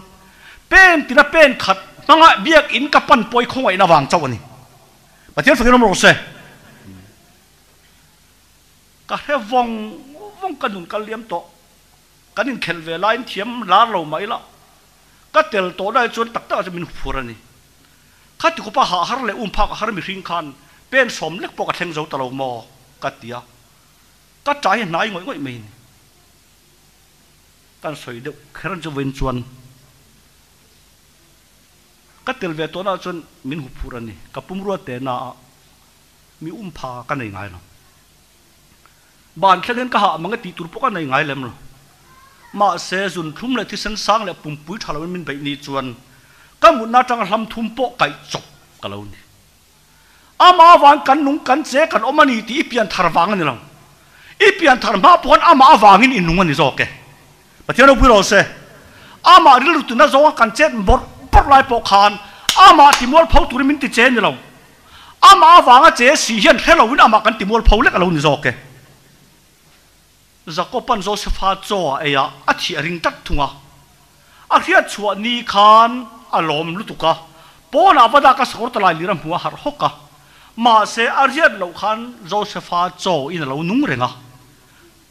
pen tina pen khat hmanga biakinn ka pan pawi khawngaihna vang chauh a ni. Pathian fakin awm rawh se. Ka hre vawng vawng ka nun kal liam tawh. Kan inkhelh ve laiin thiam lar lo mah ila ka tel tawh lai chuan tak takah chuan min hupfur a ni. Khati khupa hah har leh um phak har mihring khan pen sawm lek pawh ka thleng zo ta lo maw ka ti a. Ka ṭah hi hnai ngawih ngawih mai a ni. Kan sawi deuh kher chu vawiin chuan ka tel ve tawhnaah chuan min huphurh a ni. Ka pumrua tehnaah mi um pha ka nei ngai lo. Ban thleng hian ka hah mang e tih tur pawh ka nei ngai lem lo. Mahse zunthlum leh thisen sang leh pumpui ṭha loin min beih ni chuan ka mutna aṭanga hlam thum pawh kaih chawp ka lo ni. Amah avangin kan nung kan che kan awm a ni tih i pian thar vang a ni lo. I pian thar hma pawh khan amah avangin i nung a ni zawk e. Pathian ropui rawh se. Amah rilru tuna zawnga kan chet bawrh bawrh lai pawh khan amah timual pho turin min ti che a ni lo. Amah avanga che si hian hre loin amah kan timual pho lek a lo ni zawk e. Jakoban Josefa chaw a ei a, a thih a ring tlat thung a. A hriat chhuah ni khan a lawm lutuk a, pawnah va dak a sakawr ta lai lir a hmu a harh hawk a. Mahse, a riat loh khan Josefa chaw in a lo nung reng a.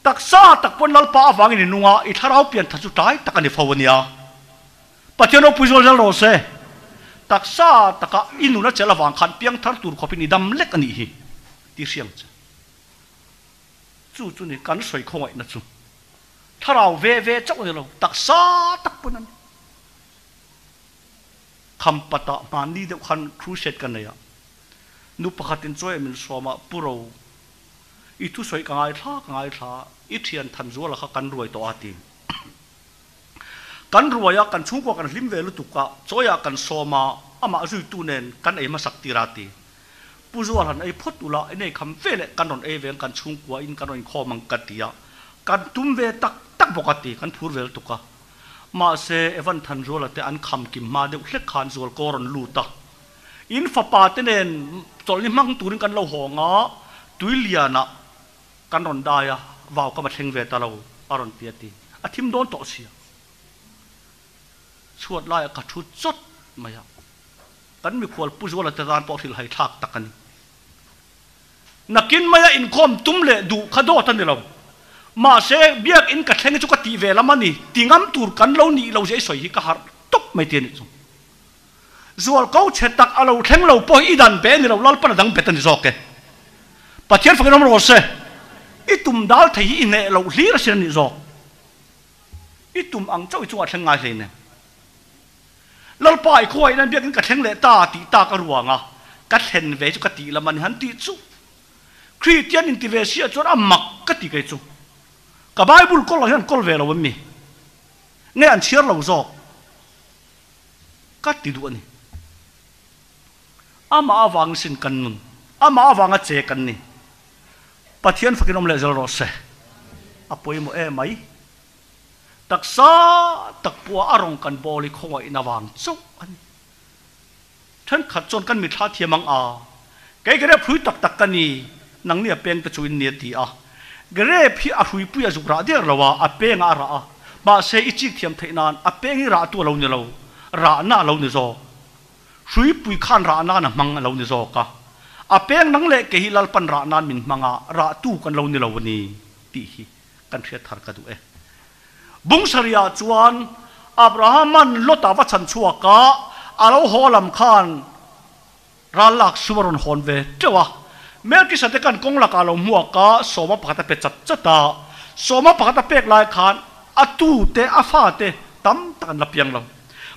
Taksa tak pawn Lalpa avangin i nung a, i thlarau pian tha chu tlai tak a ni fo a nia. Pathian ropui zual zel rawh se. Taksa taka i nun a chelh avang khan piangthar tur khawpin i dam lek a nih hi tih hriang che. Chu chu ni kan sawi khawngaihna chu thlarau ve ve chauh a ni lo, taksa tak pawn a ni. Khampatah hmanni deuh khan crusade ka nei a, nu pakhatin chawi a min sawm a, Pu Ro, i thusawi ka ngaithla ka ngaithla, i thian Thanzuala kha kan ruai tawh a ti. Kan ruai a, kan chhungkua kan hlim ve lutuk a, chawiah kan sawm a, amah zuitu nen kan ei hmasak tir a ti. Pu Zual han ei phawt ula, in ei kham ve leh kan rawn ei ve ang, kan chhungkua in kan rawn inkhawm ang ka ti a, kan tum ve tak tak bawk a ti, kan phur ve lutuk a. Mahse, Evan Thanzuala te an kham kim hma deuh hlek khan Zualkaw rawn lut a, in fapa te nen chawlhni hmang turin kan lo hawng a, Tuilianah kan rawn dai a, vau ka va thleng ve ta lo, a rawn ti a ti. A thim dawn tawh sia. Chhuat laiah ka thu chawt mai a, kan mikhual Pu Zuala te tan pawh hrilhhai thlak tak a ni. Nakin maia inkhawm tum leh duh kha dawt a ni lo. Mahse, biakin ka thleng hi chu ka tih ve lam a ni, ti ngam tur kan lo nih lo zia i sawi hi ka harh tawp mai ti a nih chu. Zual ko chhe tak a lo thleng lo pawh hi i dan be a ni lo, Lalpan a dang bet a ni zawk e. Pathian fakin awm rawh se, i tum dal thei hi i hneh loh hlir asin a nih zawk. I tum ang chauh i chungah thleng ngai hleinem. Lalpa i khuain an biakin ka thleng leh ta tih tak a ruang a, ka thlen ve chu ka tih lam a ni han tih chu. Kristian inti ve siah chuan a mak ka ti kei chu. Ka Bible kawl ang hian an kawl ve lo em mi? Nge an chhiar lo zawk? Ka ti duh a ni. Amah avangin sin kan nun, amah avanga che kan ni. Pathian fakin awm leh zel rawh se. A pawimawh em mai. Taksa tak pawha a rawn kan bawl hi khawngaihna vang chauh a ni. Thenkhat chuan kan mithla thiam ang a, kei grep hrui tak tak ka ni, nangni a peng te chu in ni a ti a. Grep hi a hruipui a zuk rah der lo a, a pengah a rah a, mahse i chik thiam theih nan a peng hi rahtu a lo ni lo, rahna a lo ni zawk. Hruipui khan rah nan a hmang a lo ni zawk a, a peng nang leh kei hi Lalpan rah nan min hmang a, rahtu kan lo ni lo a ni tih hi kan hriat thar ka duh e. Bungsariah chuan Abrahama'n Lota va chhan chhuak a, a lo haw lam khan ral lak sum a rawn hawn ve teuh a. Melkisadeka'n kawng lakah a lo hmuak a, sawma pakhat a pe chat chat a. Sawma pakhat a pek lai khan a tute, a fate tam tak an la piang lo.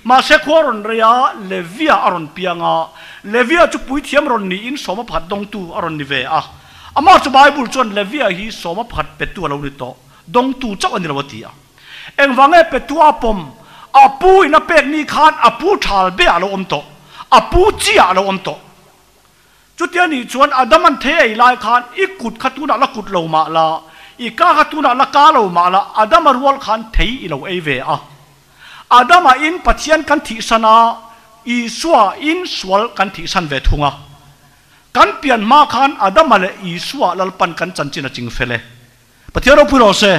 Mahse khua rawn rei a, Levia a rawn piang a. Levia chu puithiam rawn niin sawma pakhat dawngtu a rawn ni ve a. Amah chu Bible chuan Levia hi sawma pakhat petu a lo ni tawh. Dawngtu chauh a ni lo a ti a. Engvang nge petu a pawm? A pu in a pek ni khan a pu thal be ah a lo awm tawh. A pu chi ah a lo awm tawh. Chutia nih chuan Adam an thei ei lai khan i kut kha tunah la kut lo mah la, i ka kha tunah la ka lo mah la, Adam a rual khan thei i lo ei ve a. Adam a in Pathian kan thihsan a, Isua in sual kan thihsan ve thung a. Kan pian hma khan Adama leh Isua Lalpan kan chanchin a ching fel e. Pathian ropui rawh se.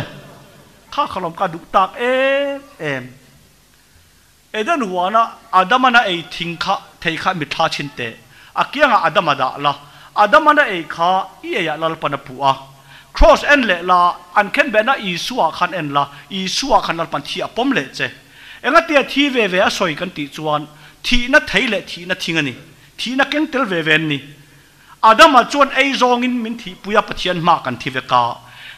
Kha kha lawm ka duh tak em em. Eden huana Adamana ei thing kha thei kha mitthla chhin teh. A kiangah Adama dah la. Adamana ei kha i eiah Lalpan a puh a. Kraws en leh la, an khen behna Isua khan en la, Isua khan Lalpan thi a pawm leh che. Engatia thi ve ve a sawi kan tih chuan thihna thei leh thihna thing a ni. Thihna keng tel ve ve an ni. Adama chuan ei zawngin min thihpui a, Pathian hmah kan thi vek a.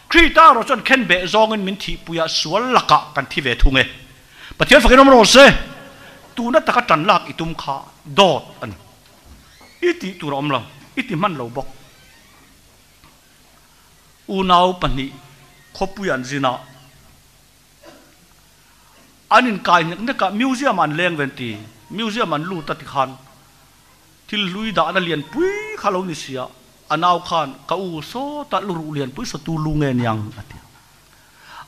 Krita erawh chuan khenbeh zawngin min thihpui a, sual lakah kan thi ve thung e. Pathian fakin awm rawh se. Tuna taka tan lak i tum kha dawt a ni. I tih tur a awm lo, i ti hman lo bawk. Unau pahnih khawpui an zin a, an inkai hnek hnek a, museum ah an leng ve an ti. Museum an lut a tikhan Thil hlui dahna lianpui kha lo ni sia, a nau khan ka u sawtah luruh lianpui sawtu lu nge niang a ti a.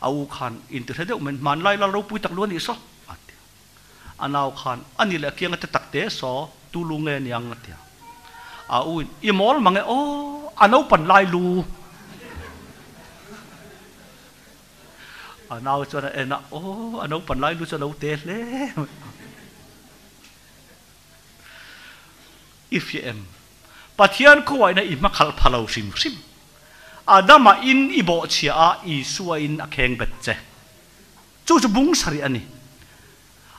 A u khan intihre deuh mai, hmanlai lal ropui tak lu a nih saw a ti a. A nau khan a ni leh a kianga te tak te saw tu lu nge niang a ti a. A u in i mawl mang e aw, a naupan lai lu. A nau chuan a en a, aw a naupan lai lu chu a lo te hle mai. I hria em? Pathian khuaina i hmakhalh pha lo hrim hrim. Adama in i bawhchhia a, Isua in a kheng bet che. Chu chu bung sarih a ni.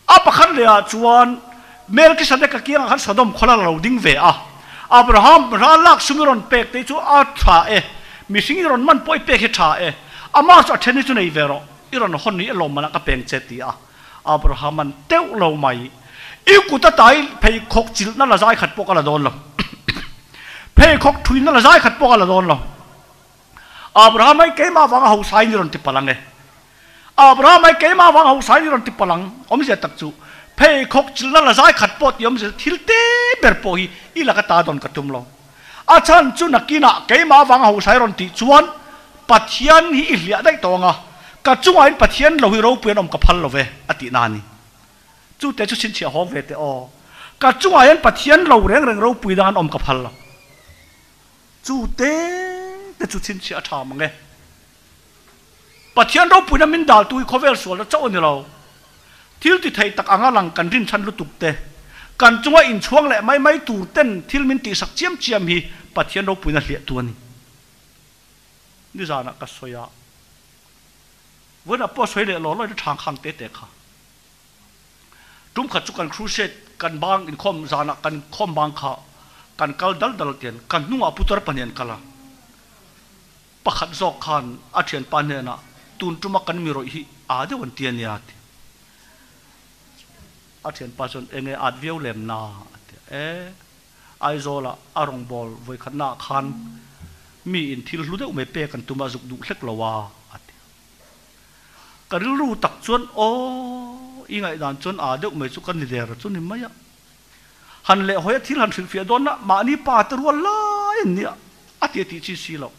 A pakhat leh ah chuan Melkisadeka kiangah khan Sodom khaw la lo ding ve a. Abraham ral lak sum i rawn pek te chu a tha e, mihring i rawn man pawh i pek hi tha e, amah chu a then hi chu nei ve rawh, i rawn hawn hi a lawm manah ka peng che ti a. Abraham an teuh lo mai. I kut a tai pheikhawk chilhna la zai khat pawh ka la dawn lo. Pheikhawk thuina la zai khat pawh ka la dawn lo. Abraham ai keimah vanga hausa in i rawn ti palh ang e. Abraham ai keimah vanga hausa in i rawn ti palh ang. Awmzia tak chu pheikhawk chilhna la zai khat pawh tih awmzia thil te ber pawh hi i laka ta dawn ka tum lo. A chhan chu nakinah keimah avanga hausa i rawn tih chuan Pathian hi i hliah daih tawh ang a, ka chungahin Pathian lo hi ropui an awm ka phal lo ve, a tih na a ni. Chute chu chhinchhiah hawng ve teh aw. Ka chungah hian Pathian lo reng reng ropui dang an awm ka phal lo. Chute te chu chhinchhiah a tha mang e. Pathian ropuina min daltu hi khawvel sualna chauh a ni lo. Thil ti thei tak anga lang kan rinchhan lutuk te, kan chunga inchhuang leh mai mai tur ten thil min tihsak chiam chiam hi Pathian ropuina hliahtu a ni. Nizanah ka sawi a, vawiinah pawh a sawi leh law law in a thang khang te te kha. Tum khat chu kan crusade kan bang inkhawm zanah kan khawm bang kha kan kal dal dal tian kan hnungah putar pahnih an kal a. Pakhat zawk khan a thianpa hnenah, Tun tuma kan mi rawih hi aa deuh an ti a nia, a ti. A thianpa chuan, Enge at viau lem na? a ti a. E, Aizawlah a rawngbâwl vawikhatnaah khan mi in thil hlu deuh mai pek an tum a, zuk duh hlek lo a, a ti a. Ka rilru tak chuan, Aw, i ngaihdan chuan aa deuh mai chu ka ni der chu ni mai a. Han leh hawi a thil han hrilhfiah dawn a, mahni pa te rual lai an nia a ti a tih chi si loh.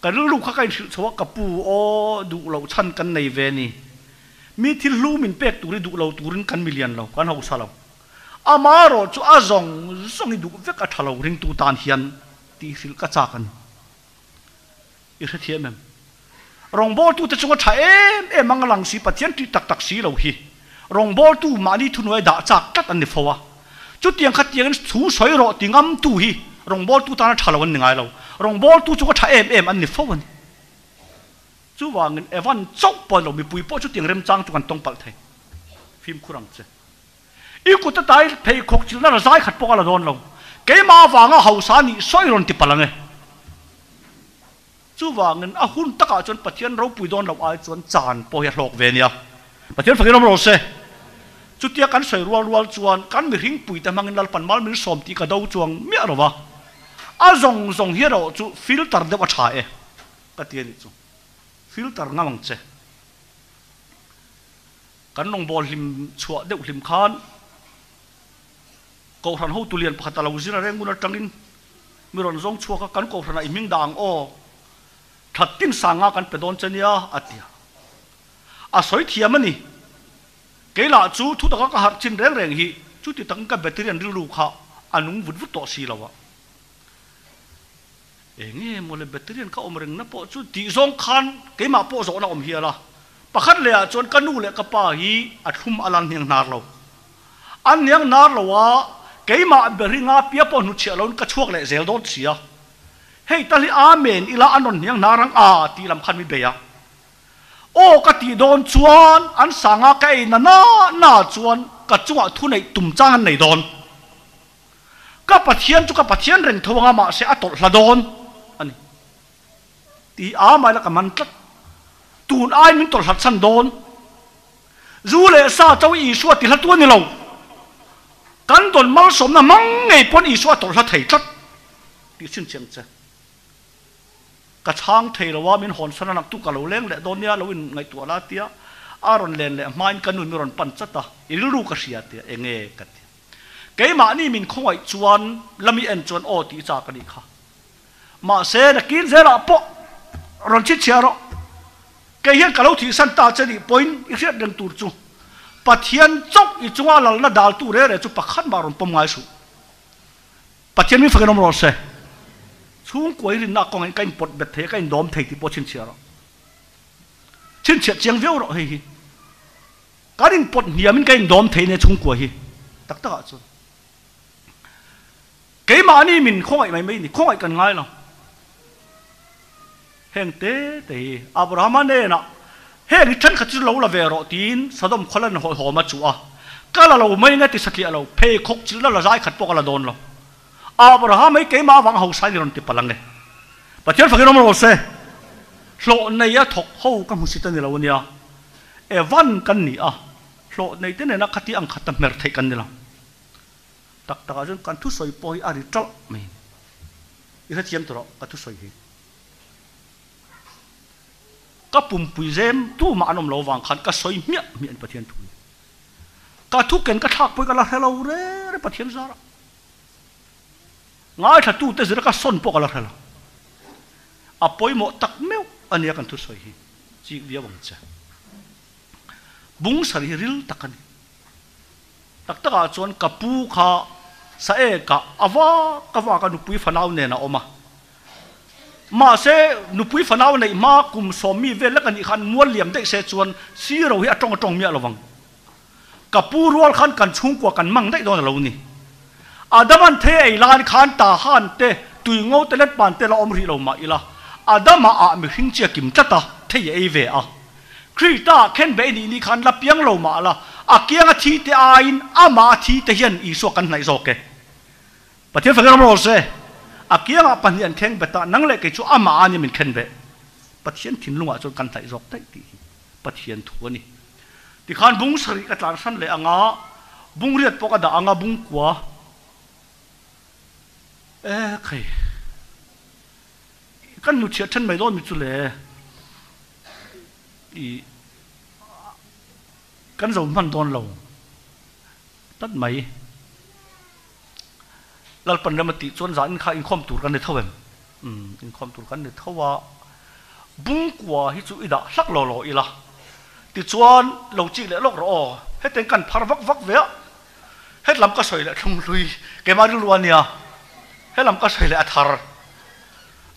Ka rilru kha ka inhrilh chho a, ka pu aw duh loh chhan kan nei ve ni. Mi thil hlu min pek tur hi duh lo turin kan milian lo, kan hausa lo. Amaherawh chu a zawng zawng i duh vek a tha lo ringtu tan hian tih hrilh ka chak a ni. I hrethiam em? Rawngbawltute chunga tha em em ang a lang si, Pathian tih tak tak si lo hi. Rawngbawltu mahni thuhnuai dah chak tlat an ni fo a. Chutiang kha tiangin thu sawi rawh ti ngamtu hi rawngbawltu tana tha lo an ni ngai lo. Rawngbawltu chunga tha em em an ni fo a ni. Chuvangin Evan chauh pawh lo, mipui pawh chutiang remchang chu kan tawng palh thei. Fimkhur ang che. I kut a tai pheikhawk chilhna la zai khat pawh a la dawn lo. Keimah avanga hausa nih sawi rawn ti palh ang e. Chuvangin a hun takah chuan Pathian ropui dawn loh ai chuan chan pawh hi a hlawk ve a nia. Pathian fakin awm rawh se. Chutia kan sawi rual rual chuan kan mihringpuite hmangin Lalpan mal min sawm tih ka do chuang miah lo va. A zawng zawng hi erawh chu filter deuh a tha e ka ti a nih chu. Filter ngam ang che. Kan rawngbâwl hlim chhuah deuh hlim khan Kohhran hotu lian pakhat a lo zir a reng ngun aṭangin mi rawn zawng chhuak a, kan Kohhranah i hming dah ang aw, that tin sanga kan pe dawn che nia, a ti a. A sawi thiam a ni. Kei lah chu thu taka ka harh chin reng reng hi chuti takin ka battery an rilru kha a nung vut vut tawh si lo a. Enge mawle battery an ka awm rengna pawh chu tih zawng khan keimah pawh zawhna awm hial a. Pakhat leh ah chuan ka nu leh ka pa hi a thlum a la hniang hnar lo. An hniang hnar lo a, keimah ber hi nga pia pawh hnuchhiah loin ka chhuak leh zel dawn si a. Hei tal hi Amen ila an rawn hniang hnar ang a tih lam khan mi bei a. Aw ka tih dawn chuan an sanga ka ei na na na chuan ka chungah thuneih tum chang an nei dawn. Ka Pathian chu ka Pathian reng tho anga mahse a tawlh hla dawn a ni. Ti a mai la ka man tlat. Tun ai min tawlh hlat chhan dawn. Zu leh sa cho Isua ti hla tu a ni lo. Kan dawn malsawmna hmang ngei pawn Isua a tawlh hla thei tlat tih chhinchhiah ang che. Ka chhang thei lo a, min hawn san a naktuk ka lo leng leh dawn nia, lo in ngaihtuah la tia a rawn len leh hmain ka nun mi rawn pan chat a, i rilru ka hria tia enge ka ti. Keimahni min khawngaih chuan lami en chuan aw tih chak a nih kha. Mahse, nakin zelah pawh rawn chhichhiah rawh. Kei hian ka lo thihsan ta che nih pawhin i hriat reng tur chu Pathian chauh i chunga lalna daltu re re chu pakhat mah rawn pawm ngai suh. Pathian min fakin awm rawh se. Chhungkua i rinna kawngin ka inpawt bet thei a, ka indawm thei tih pawh chhinchhiah rawh. Chhinchhiah chiang viau rawh hei hi. Kan inpawt hniamin ka indawm thei nia chhungkua hi tak takah chuan keimahni min khawngaih mai mai ni, khawngaih kan ngai lo. Heng te te hi Abrahama hnenah heng hi thenkhat chu lo la ve rawh tiin Sodom khaw lan hawihhawm a chuh a, ka la lo mai nge ti satliah lo, pheikhawk chilhna la zai khat pawh ka la dawn lo. Abrahama hi keimah avang hausa in rawn ti palh ang e. Pathian fakin awm rawh se. Hlawh nei a thawk ho ka hmusit a ni lo ania. Evan kan ni a, hlawh nei te nena khati ang khat a hmer theih kan ni lo. Tak takah chuan kan thusawi pawh hi a ri ṭalh mai a ni. I hrethiam tawh rawh ka thusawi hi. Ka pumpui zem tumah an awm lo vang khan ka sawi hmiah hmiah a ni Pathian thu hi. Ka thu ken ka thlak pawh hi ka la hre lo re re Pathian zarah. Ngaithla tute zira ka sawn pawh ka la hre lo. A pawimawh tak meuh a nia kan thusawi hi. Chik viau ang che. Bung sar hi ril tak a ni. Tak takah chuan ka pu kha sa ekah a vak a vak a nupui fanau nen a awm a. Mahse, nupui fanau neih hma kum sawmmi vel lek a nih khan mual liam daih se chuan siro hi a tawng a tawng miah lovang. Ka pu rual khan kan chhungkua kan mang daih dawn a lo ni. Adama'n thei ei lai khan Tahan te, Tuingo te Letpan te la awm rih lo mah ila, Adama ah mihring chia kim tlat a, thei a ei ve a. Krista ah khen be nih ni khan la piang lo mah la, a kianga thi te aiin amah a thi te hian Isua kan hnaih zawk e. Pathian fak ram rawh se. A kiangah pahnih an kheng bet a, nang leh kei chu amah a nia min khen beh. Pathian thinlungah chuan kan hnaih zawk daih tih hi Pathian thu a ni. Tikhan bung sarih ka tlan hran leh anga, bung riat pawh ka dah anga bung kua e khai kan hnuchhiah then mai dawn mi chu le i kan zo hman dawn lo tlat mai. Lalpan rem a tih chuan zan in kha inkhawm tur kan ni tho em? Umm, inkhawm tur kan ni tho a, bungkua hi chu i dah hlak law law ila, tichuan lo chik leh lawk rawh aw, hetiang kan phar vak vak ve a, hetlam ka sawi leh thlung hlui, keimah rilru a nia, helam ka sawi leh a thar.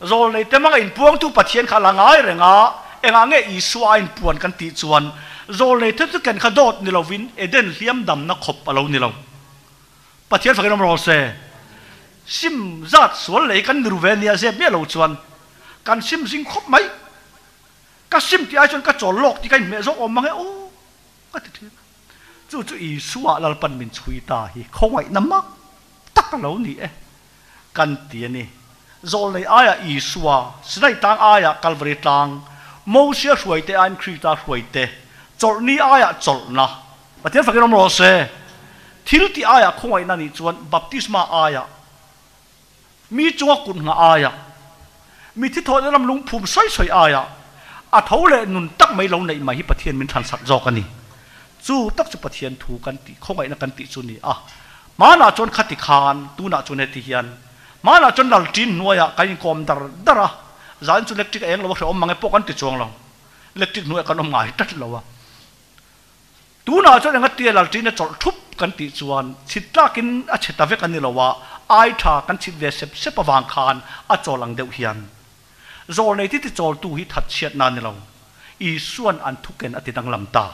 Zawlnei te hmanga inpuangtu Pathian kha la ngai reng a, engah nge Isua a inpuan kan tih chuan zawlnei te chu ken kha dawt ni lovin Eden hliam damna khawp a lo ni lo. Pathian fakin awm rawh se. Sim zat sual lei kan ni ru ve nia zep miah lo chuan kan sim zing khawp mai. Ka sim tih ai chuan ka chawl lawk tih ka inhmeh zawk awm mang e aw ka ti thin a. Chu chu Isua Lalpan min chhui ta hi khawngaihna mak tak a lo ni e kan ti a ni. Zawlnei aiah Isua, Sinai tlang aiah Kalvari tlang, Mosia hruaite aiin Krista hruaite, chawlhni aiah chawlhna, Pathian fakin awm rawh se. Thil tih aiah khawngaihna nih chuan baptisma aiah, mi chunga kut nghah aiah, mi thi thawhna lam lungphum sawi sawi aiah, a tho leh nun tak mai lo neih mai hi Pathian min thlansak zawk a ni. Chu tak chu Pathian thu kan tih, khawngaihna kan tih chu ni a. Hmanah chuan khati khan, tunah chuan heti hian, hmanah chuan lalṭin hnuaiah kan inkawm dar dar a, zan chu electric a eng lo a hrehawm mang e pawh kan ti chuang lo. Electric hnuaiah kan awm ngai tlat lo a. Tunah chuan enga tia lalṭin a chawlh thup kan tih chuan chhit tlakin a chhe ta vek a ni lo a, ai tha kan chhit ve sep sep avang khan a chawl ang deuh hian. Zawlnei ti tichawltu hi that chhiatna a ni lo. Isuan an thuken a ti danglam ta.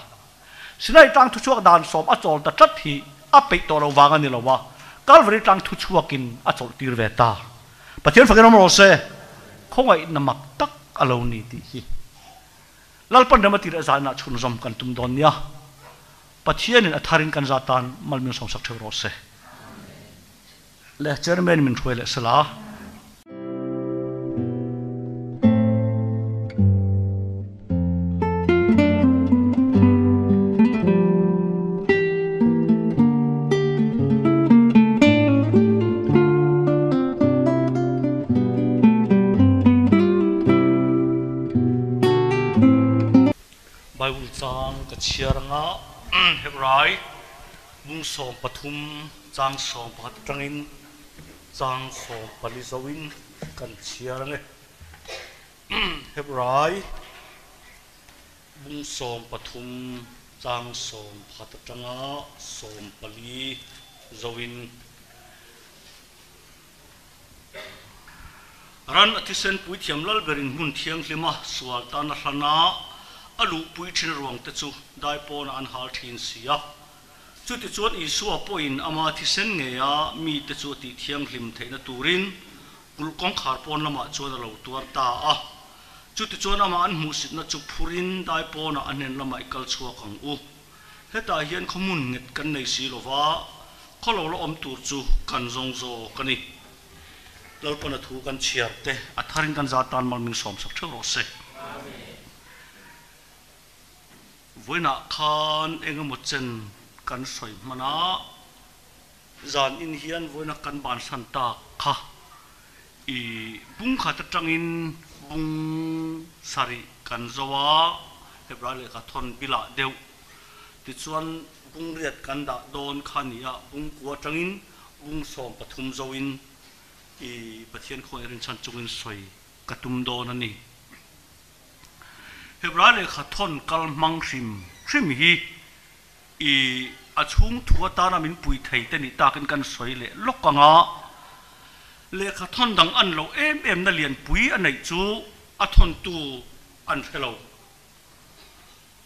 Sinai tlang thuchhuak dan sawm a chawl ta tlat hi a peih tawh lo vang a ni lo a, Kalvari tlang thuchhuakin a chawlh tir ve ta. Pathian fakin awm rawh se, khawngaihna mak tak a lo ni tih hi. Lalpan rem a tirh zanah chhunzawm kan tum dawn nia. Pathianin a tharin kan za tan malmin sawmsak theuh rawh se. Le Chairman min hruai leh sela. Bible chang ka chhiar anga Hebrai bung 13 chang 11 atangin chang 14 zoin kan chhiar ange. Hebrai bung 13 chang 11 atanga 14 zoin. Ran a thisen puithiam lal berin hmun thianghlima sual tan a hlan a, a luhpui thin ruangte chu dai pawnah an hal thin si a. Chutichuan Isua pawhin ama thisen ngeia mite chu a tih thianghlim theihna turin kulh kawngkhar pawn lamah chuan a lo tuar ta a. Chutichuan amah an hmuhsitna chu phurin dai pawnah a hnen lamah i kal chhuak ang u. Hetah hian khawhmun nghet kan nei si lo va, khaw lo la awm tur chu kan zawng zawk a ni. Lalpana thu kan chhiar te a tharin kan za tan mal min sawmsak theuh rawh se. Vawiinah khan eng emaw chen kan sawi hman a, zan in hian vawiina kan bansan tak kha i bung khat atangin bung sarih kan zo a, Hebrai lehkha thawn bilah deuh tichuan bung riat kan dah dawn kha ni a, bung kua atangin bung 13 zoin i Pathian khawngaih rinchhan chungin sawi ka tum dawn a ni. Hebrai lehkha thawn kal hmang hrim hrim hi i a chhung thu atana min pui thei te nih takin kan sawi leh lawk ang a. Lehkha thawn dang an loh em em na lianpui a neih chu a thawntu an hre lo.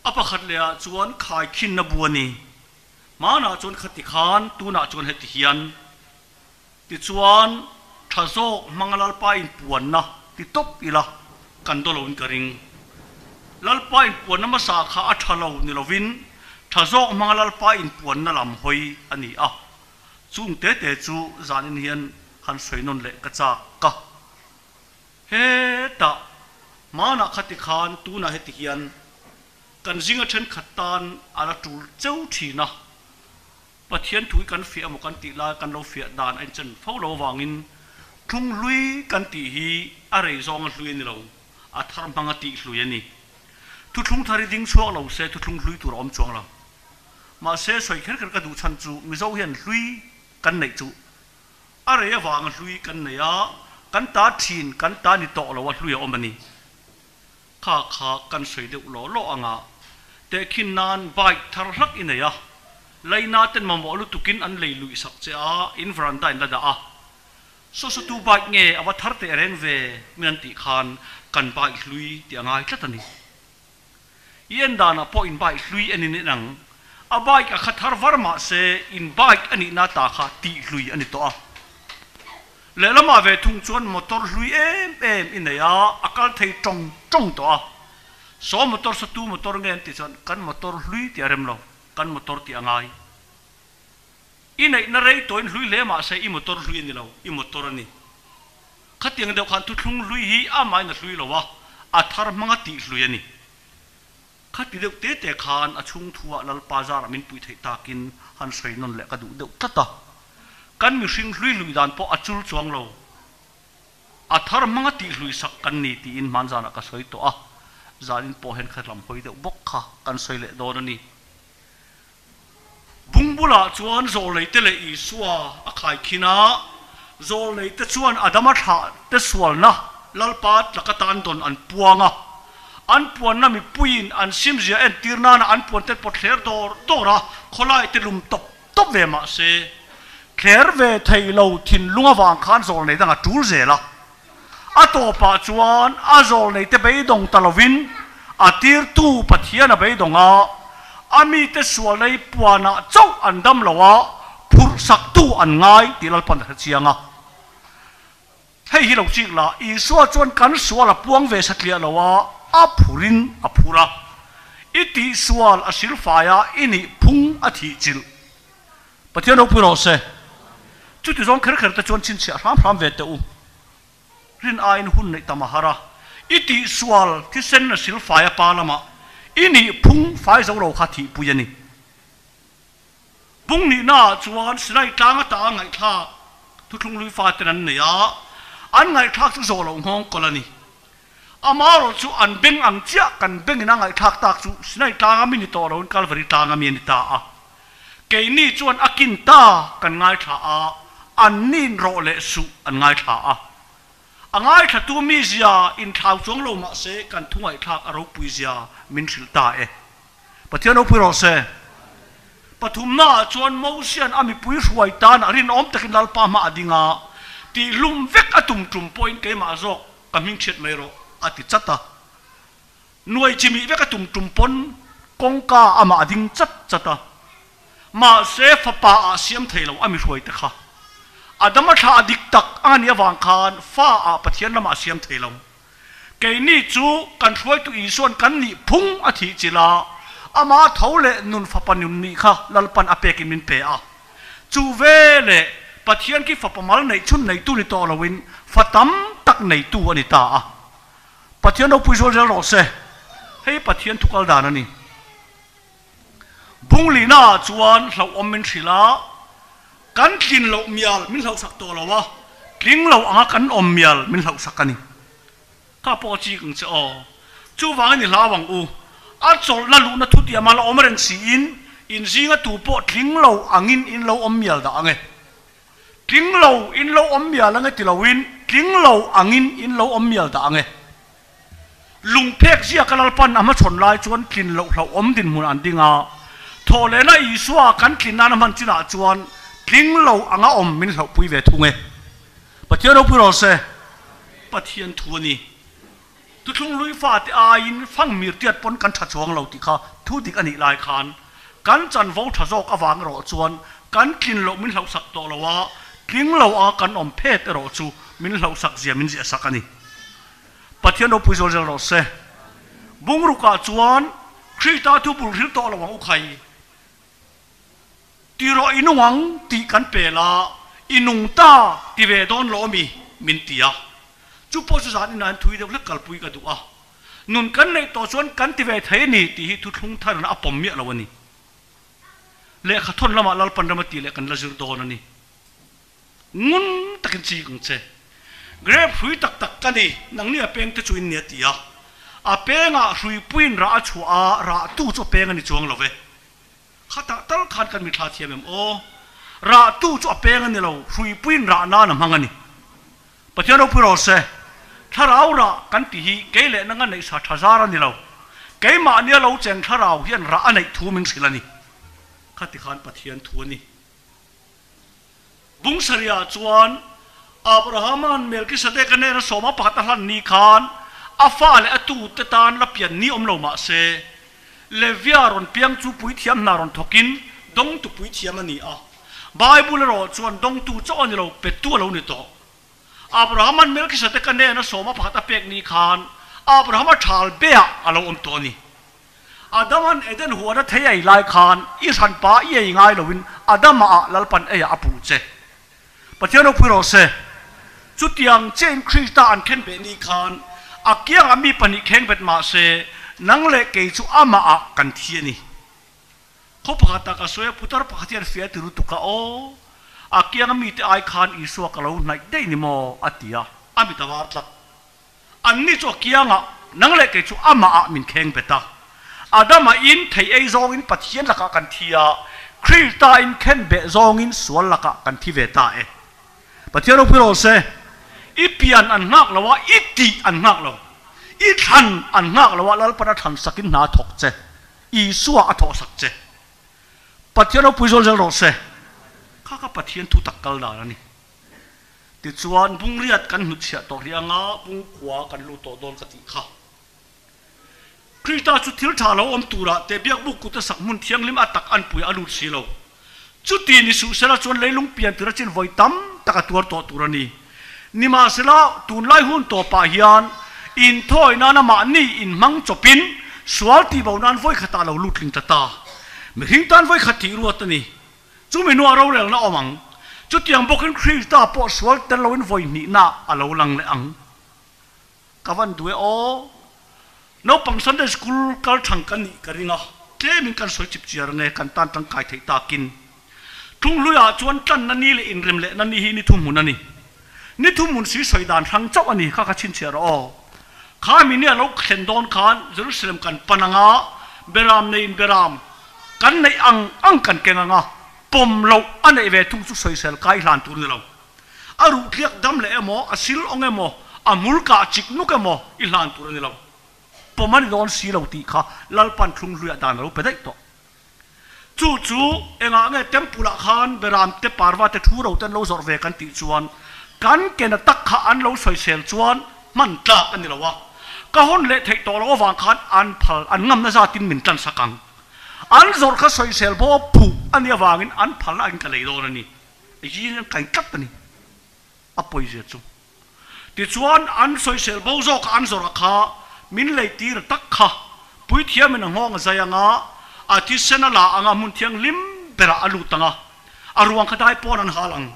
A pakhat leh ah chuan khaikhinna bu a ni. Hmanah chuan khati khan, tunah chuan heti hian. Tichuan, tha zawk hmanga Lalpa inpuanna ti tawp ila kan daw loin ka ring. Lalpa inpuanna hmasa kha a tha lo ni lovin tha zawk hmanga Lalpa inpuanna lam hawi a ni a. Chung te te chu zanin hian han sawi nawn leh ka chak ka. Hetah, hmanah khati khan tunah heti hian kan zinga thenkhat tan a la tul cheu thin a. Pathian thu hi kan fiah emaw kan tih lai kan lo fiah dan a inchen fo lo avangin thlung hlui kan tih hi a rei zawnga hlui a ni lo, a thar hmanga tih hlui a ni. Thuthlung thar hi ding chhuak lo se thuthlung hlui tur a awm chuang lo. Mahse sawi kher kher ka duh chhan chu Mizo hian hlui kan neih chu a rei avanga hlui kan nei a, kan ta thin kan ta ni tawh lo a hlui a awm a ni. Kha kha kan sawi deuh lawh lawh ang a, tehkhin nan bike thar hlak i nei a, laina ten mamawh lutukin an lei luih sak che a, in veranda in la dah a. Saw saw tu bike nge a va thar teh reng ve min an tih khan kan bike hlui tih a ngai tlat a ni. I en danah pawh in bike hlui en in en ang, a bike a kha thar var mah se in bike a nihna ta kha tih hlui a ni tawh a. Lehlamah ve thung chuan motor hlui em em i nei a, a kal thei tawng tawng tawh a. Saw motor saw tu motor nge an tih chuan kan motor hlui tih a rem lo, kan motor tih a ngai. I neihna rei tawhin hlui hle mah se i motor hlui a ni lo, i motor a ni. Khatiang deuh khan thuthlung hlui hi amahin a hlui lo a, a thar hmanga tih hlui a ni. Khati deuh te te khan a chhung thuah Lalpa zarah min puih theih takin han sawi nawn leh ka duh deuh tlat a. Kan mihring hlui hlui dan pawh a chul chuang lo. A thar hmanga tih hlui sak kan ni tiin hman zanah ka sawi tawh a, zanin pawh hian kha lam hawi deuh bawk kha kan sawi leh dawn a ni. Bung bulah chuan Zawlneite leh Isua a khaikhin a, Zawlneite chuan Adama thlah te sualna Lalpa tlak atan dawn an puang a, an puanna mipuiin an simzia entir nana an puan te pawt thler dawr dawr a, khawlai te lum tawp tawp ve mah se, thler ve thei lo thinlung avang khan Zawlnei dang a tul zel a. A tawpah chuan a zawlneite beidawng ta lovin a tirtu Pathian a beidawng a, a mite sualnei puanah chauh an dam lo a, phurhsaktu an ngai tih Lalpan a hre chiang a. Hei hi lo chik la, Isua chuan kan sual a puang ve satliah lo a, a phurin a phur a. I tihsual a silfai a, i nih phung a thihchilh. Pathian ropui rawh se. Chuti zawng kher kher te chuan chhinchhiah hram hram ve teh u. Rin aiin hun neih tam a har a. I tihsual thisen a silfai a pa lamah i nih phung fai zo lo kha thihpui a ni. Bung nihna ah chuan Sinai tlang ata a ngaihthlak thuthlung lui faten an nei a, an ngaihthlak chu zawh loh nghawng kawlh a ni. Amaherawh chu an beng ang chiah kan bengin a ngaihthlak tak chu Sinai tlanga mi ni tawh loin Kalvari tlanga mi a ni ta a. Keini chuan a kin ta kan ngaithla a, an nin rawh leh suh an ngaithla a. A ngaithlatu mizia inthlau chuang lo mah se kan thu ngaihthlak a ropui zia min hrilh ta e. Pathian ropui rawh se. Pathumnaah chuan Mosia'n a mipui hruai tan a rinawm takin Lalpa hma a ding a, tihlum vek a tum tum pawhin keimah zawk ka hmingchhiat mai rawh a ti chat a. Nuai chimih vek a tum tum pawn kawngka amah a ding chat chat a. Mahse fapa ah siam thei lo a mi hruai te kha. Adama thla a dik tak ang a nih avang khan fa ah Pathian lamah a siam thei lo. Keini chu kan hruaitu Isua'n kan nih phung a thih chilh a, amah tho leh nun fapa nun nih kha Lalpan a pekin min pe a. Chu ve leh Pathian khi fapa mal neih chhun neitu ni tawh loin fa tam tak neitu a ni ta a. Pathian ropui zual zel rawh se. Hei Pathian thu kal dan a ni. Bunglihna ah chuan hlauhawm min hrilh a, kan tlin loh mial min hlauhsak tawh lo a, tling lo anga kan awm mial min hlauhsak a ni. Kha pawh a chik ang che aw. Chuvangin i hlau ang u. A chawlhna luhna thutiam a la awm reng siin inzinga tu pawh tling lo angin in lo awm mial dah ang e. Tling lo in lo awm mial ange ti loin tling lo angin in lo awm mial dah ange. Lungphek ziaka Lalpan a hmachhawn lai chuan tlin loh hlauhawm dinhmun an ding a, thawhlehna Isua kan tlin nan a hman chinah chuan tling lo anga awm min hlauhpui ve thung e. Pathian. Pathian ropui rawh se. Pathian thu a ni. Thuthlung hlui fate aiin fang mir tiat pawn kan tha chuang lo tih kha thu dik a nih lai khan kan chanvo tha zawk avang erawh chuan kan tlin loh min hlauhsak tawh lo a, tling lo a kan awm phet erawh chu min hlauhsak zia min ziahsak a ni. Pathian ropui zual zel rawh se. Bungrukah chuan Krista thu bul hril tawh lo ang u khai. Ti rawh i nung ang tih kan pel a, i nung ta ti ve dawn lo ami? min ti a. Chu pawh chu zan inah hian thui deuh hlek kalpui ka duh a. Nun kan neih tawh chuan kan ti ve thei a ni tih hi thuthlung tharna a pawm miah lo a ni. Lehkha thawn lamah Lalpan ram a tih leh kan la zir dawn a ni. Ngun takin chik ang che. Grape hrui tak tak ka ni, nangni a peng te chu in nia ti a. A pengah hrui puiin rah a chhuah a, rah tu chu a peng a ni chuang lo ve. Khatah tal khan kan mithla thiam em aw? Rah tu chu a peng a ni lo, hrui puiin rah nan a hmang a ni. Pathian ropui rawh se, thlarau rah kan ti hi kei leh nanga neih sa tha zar a ni lo. Keimahnia lo cheng thlarau hian rah a neih thu min hrilh a ni. Khati khan Pathian thu a ni. Bung sarihah chuan Abrahama'n Melkisedeka nena sawma pakhat a hlan ni khan a fa leh a tute tan la pian ni awm lo mah se, Levia rawn piang chu puithiam hna rawn thawkin dawngtu puithiam a ni a. Bible erawh chuan dawngtu chauh a ni lo, pettu a lo ni tawh. Abrahama'n Melkisedeka nena sawma pakhat a pek ni khan Abrahama thal beah a lo awm tawh a ni. Adama'n Eden huana thei a ei lai khan i hranpa i ei ngai loin Adama ah Lalpan eiah a puh che. Pathian ropui rawh se. Chutiang chiahin Krista an khen beh ni khan a kiangah mi pahnih kheng bet mah se nang leh kei chu amah ah kan thi a ni. Khaw pakhatah ka sawi a, putar pakhat hian fia ti lutuk a, aw, a kianga mite ai khan Isua ka lo hnaih daih ni maw? a ti a, a mit a var tlat. Anni chu a kiangah, nang leh kei chu amahah min kheng bet a. Adama in thei ei zawngin Pathian lakah kan thi a, Krista in khen beh zawngin sual lakah kan thi ve ta e. Pathian ropui rawh se, i pian an nghak lo a, i tih an nghak lo. I thlan an nghak lo a, Lalpan a thlan sakin hna a thawk che. Isua a thawh sak che. Pathian ropui zawl zel rawh se. Kha kha Pathian thu tak kal dan a ni. Tichuan, bungriat kan hnutchhiah tawh hlih anga bungkua kan lut tawh dawn ka tih kha. Krista chu thil tha lo awm turah te biakbuk kut a sak hmun thianghlim a tak an pui a lut si lo. Chuti ni suh sela chuan leilung pian tir a chin vawi tam tak a tuar tawh tur a ni. Nimahsela, tunlai hun tawpah hian inthawi nana mahni inhmang chawpin sual tihbo nan vawi khatah lo lut tling ta ta. Mihring tan vawi khat thih ruat a ni. Chumi hnuah rorelna awm ang. Chutiang bawkin Krista pawh sual tel loin vawi hnihna a lo lang leh ang. Ka van duh e aw. Naupang Sunday School kal thang ka nih ka ring a, tlemin kan sawi chip chiar nge kan tan tangkai theih takin. Thunghluiah chuan tlanna ni leh inrem lehna ni hi ni thuhmun a ni. Ni thuhmun si sawi dan hrang chauh a ni kha ka chhinchhiah rawh aw. Kha mi nia lo thlen dawn khan Jerusalem kan pan ang a, Beram neiin Beram kan neih ang ang kan keng ang a, pawm loh a neih ve thung chu sawisel kai hlan tur ni lo. A ruh tliak dam leh emaw, a sil awng emaw, a hmul kah chik nuk emaw i hlan tur a ni lo. Pawm a ni dawn si lo tih kha Lalpan thlunghluiah dan a lo pe daih tawh. Chu chu engah nge temple ah khan Beram te Parva te thu ro te an lo zawrh ve kan tih chuan kan kena tak kha an lo sawisel chuan hman tlak a ni lo a, ka hawn leh theih tawh loh avang khan an phal an ngamna zatin min tlan sak ang. An zawrh kha sawisel bawk a phuh a nih avangin an phalna in ka lei dawn a ni. Zing an kai tlat a ni a pawizia chu. Tichuan an sawisel bo zawk a an zawrh a kha min lei tir tak kha puithiamin a nghawng a zai ang a, a thisen a la ang a hmun thianghlim berah a lut ang a, a ruang kha dai pawn an hal ang.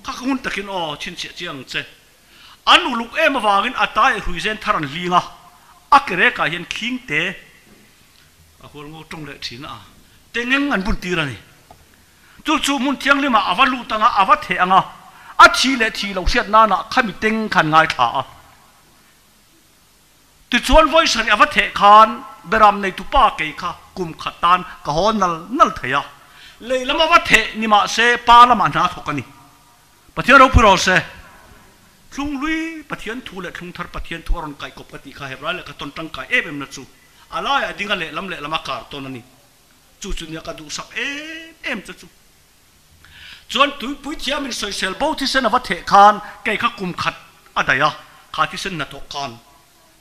Kha ka ngun takin aw chhinchhiah chiang ang che. An uluk em avangin a tai hrui zen thar an hling a, a ke rekah hian khing te a hual ngo tawng leh thin a, tengeng an bun tir a ni. Chu chu hmun thianghlimah a va lut ang a, a va theh ang a, a thi leh thi lo hriat nanah khami teng khan ngaithla a. Tichuan vawi sarih a va theh khan Beram neitupa kei kha kum khat tan ka haw nal nal thei a. Lei lam a va theh ni mah se pa lamah hna thawk a ni. Pathian ropui rawh se. Thlunglui Pathian thu leh thlungthar Pathian thu a rawn kaihkawp ka tih kha Hebrai lehkha tawn tangkai em em na chu a laiah ding a lehlam lehlam a kar tawn a ni. Chu chu nia ka duhsak em em che chu. Chuan tuipui thiamin sawisel bo thisen a va theh khan kei kha kum khat a daih a, kha thisen hnathawh khan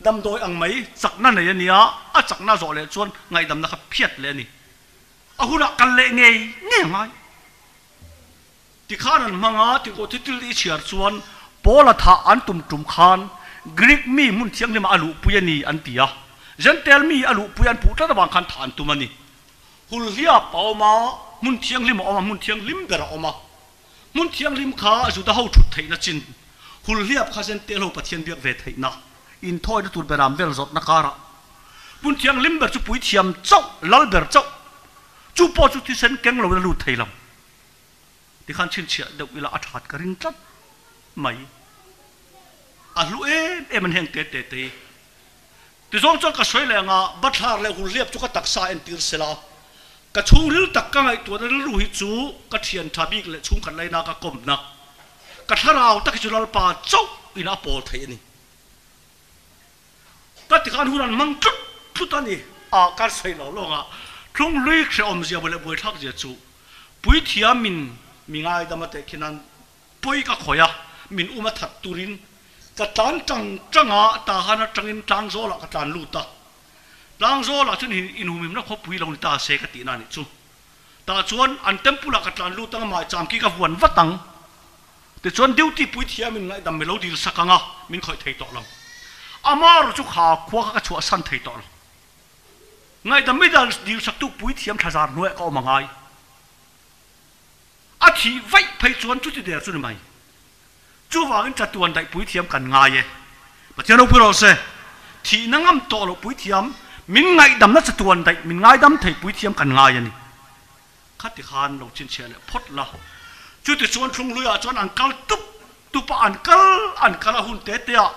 damdawi ang mai chakna nei a nia, a chakna zawh leh chuan ngaihdamna kha phiat leh a ni. A hunah kal leh ngei ngei a ngai. Tikhan an hmang a, tikawh thitil i chhiar chuan Paula thah an tum tum khan Greek mi hmun thianghlimah a luhpui a ni an ti a, Jentail mi a luhpui an puh tlat avang khan thah an tum a ni. Hulhliap a awm a, hmun thianghlim a awm a, hmun thianghlim ber a awm a. Hmun thianghlim kha Juda ho thut theihna chin, Hulhliap kha Jentail ho Pathian biak ve theihna, inthawina tur beram vel zawtna karah. Hmun thianghlim ber chu puithiam chauh, lal ber chauh, chu pawh chu thisen keng loin a lut thei lo. Tikhan chhinchhiah deuh ila a that ka ring tlat mai. A hlu em em an heng te te te hi. Tizawng chuan ka sawi leh anga bathlar leh hulhliap chu ka taksa entir sela, ka chhungril tak ka ngaihtuahna rilru hi chu ka thian tha bik leh chhungkhat laina ka kawmna, ka thlarau tak hi chu Lalpa chauh in a pawl thei a ni. Ka tikhan hun an hmang tlut tlut a ni. A kan sawi lo lawng a, thlunghlui hrehawm zia leh buaithlak zia chu puithiamin mi ngaidam a teh khian pawi ka khawih a, min um a that turin ka tlan tang tang a, Tahan atangin Tlangzawlah ka tlan lut a, Tlangzawlah chuan inhumhimna khawpui lo ni ta se ka tihna a nih chu. Tah chuan an temple ah ka tlan lut ang a, maicham khi ka vuan vat ang. Tichuan duty puithiamin ngaihdam mi lo dil sak ang a, min khawih thei tawh lo. Amah erawh chu kha khua kha ka chhuahsan thei tawh lo. Ngaihdam mi dil saktu puithiam thlazar hnuaiah ka awm a ngai. A thih vaih phei chuan chuti der chu ni mai. Chuvangin chatuan daih puithiam kan ngai e. Pathian ropui rawh se. Thihna ngam tawh loh puithiam, min ngaihdamna chatuan daih min ngaidam thei puithiam kan ngai a ni. Khati khan lo chinchhiah leh phawt la. Chuti chuan thlunghluiah chuan an kal tup tup a, an kal an kal a hun te te ah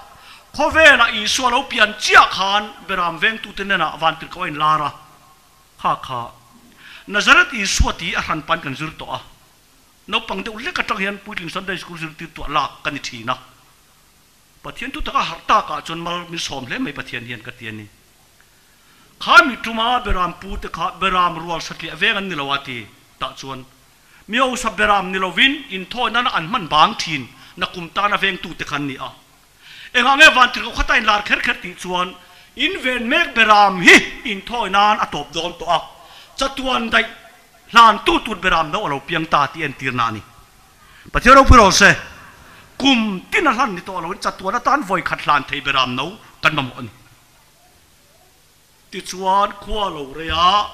khawvelah Isua lo pian chiah khan Beram vengtute nenah vantirhkoh a inlar a. Kha kha Nazareth Isua tih a hran pan kan zir tawh a, naupang deuh hlek atang hian puitling Sunday School zirtirtuah lak ka ni thin a. Pathian thu taka harh takah chuan mal min sawm hle mai Pathian hian ka ti a ni. Kha mi tuma Beram pu te kha Beram rual satliah veng an ni lo a ti tah chuan mi hausa Beram ni lovin inthawi nana an hman bang thin na kum tana vengtu te kha an ni a. Engah nge vantirhkoh kha ta inlar kher kher tih chuan in ven mek Beram hi inthawi nan a tawp dawn tawh a, chatuan daih hlantu tur Beram no a lo piang ta tih entirna a ni. Pathian ropui rawh se, kum tin a hlan ni tawh loin chatuan atan vawi khat hlan thei Beram no kan mamawh a ni. Tichuan khua lo rei a,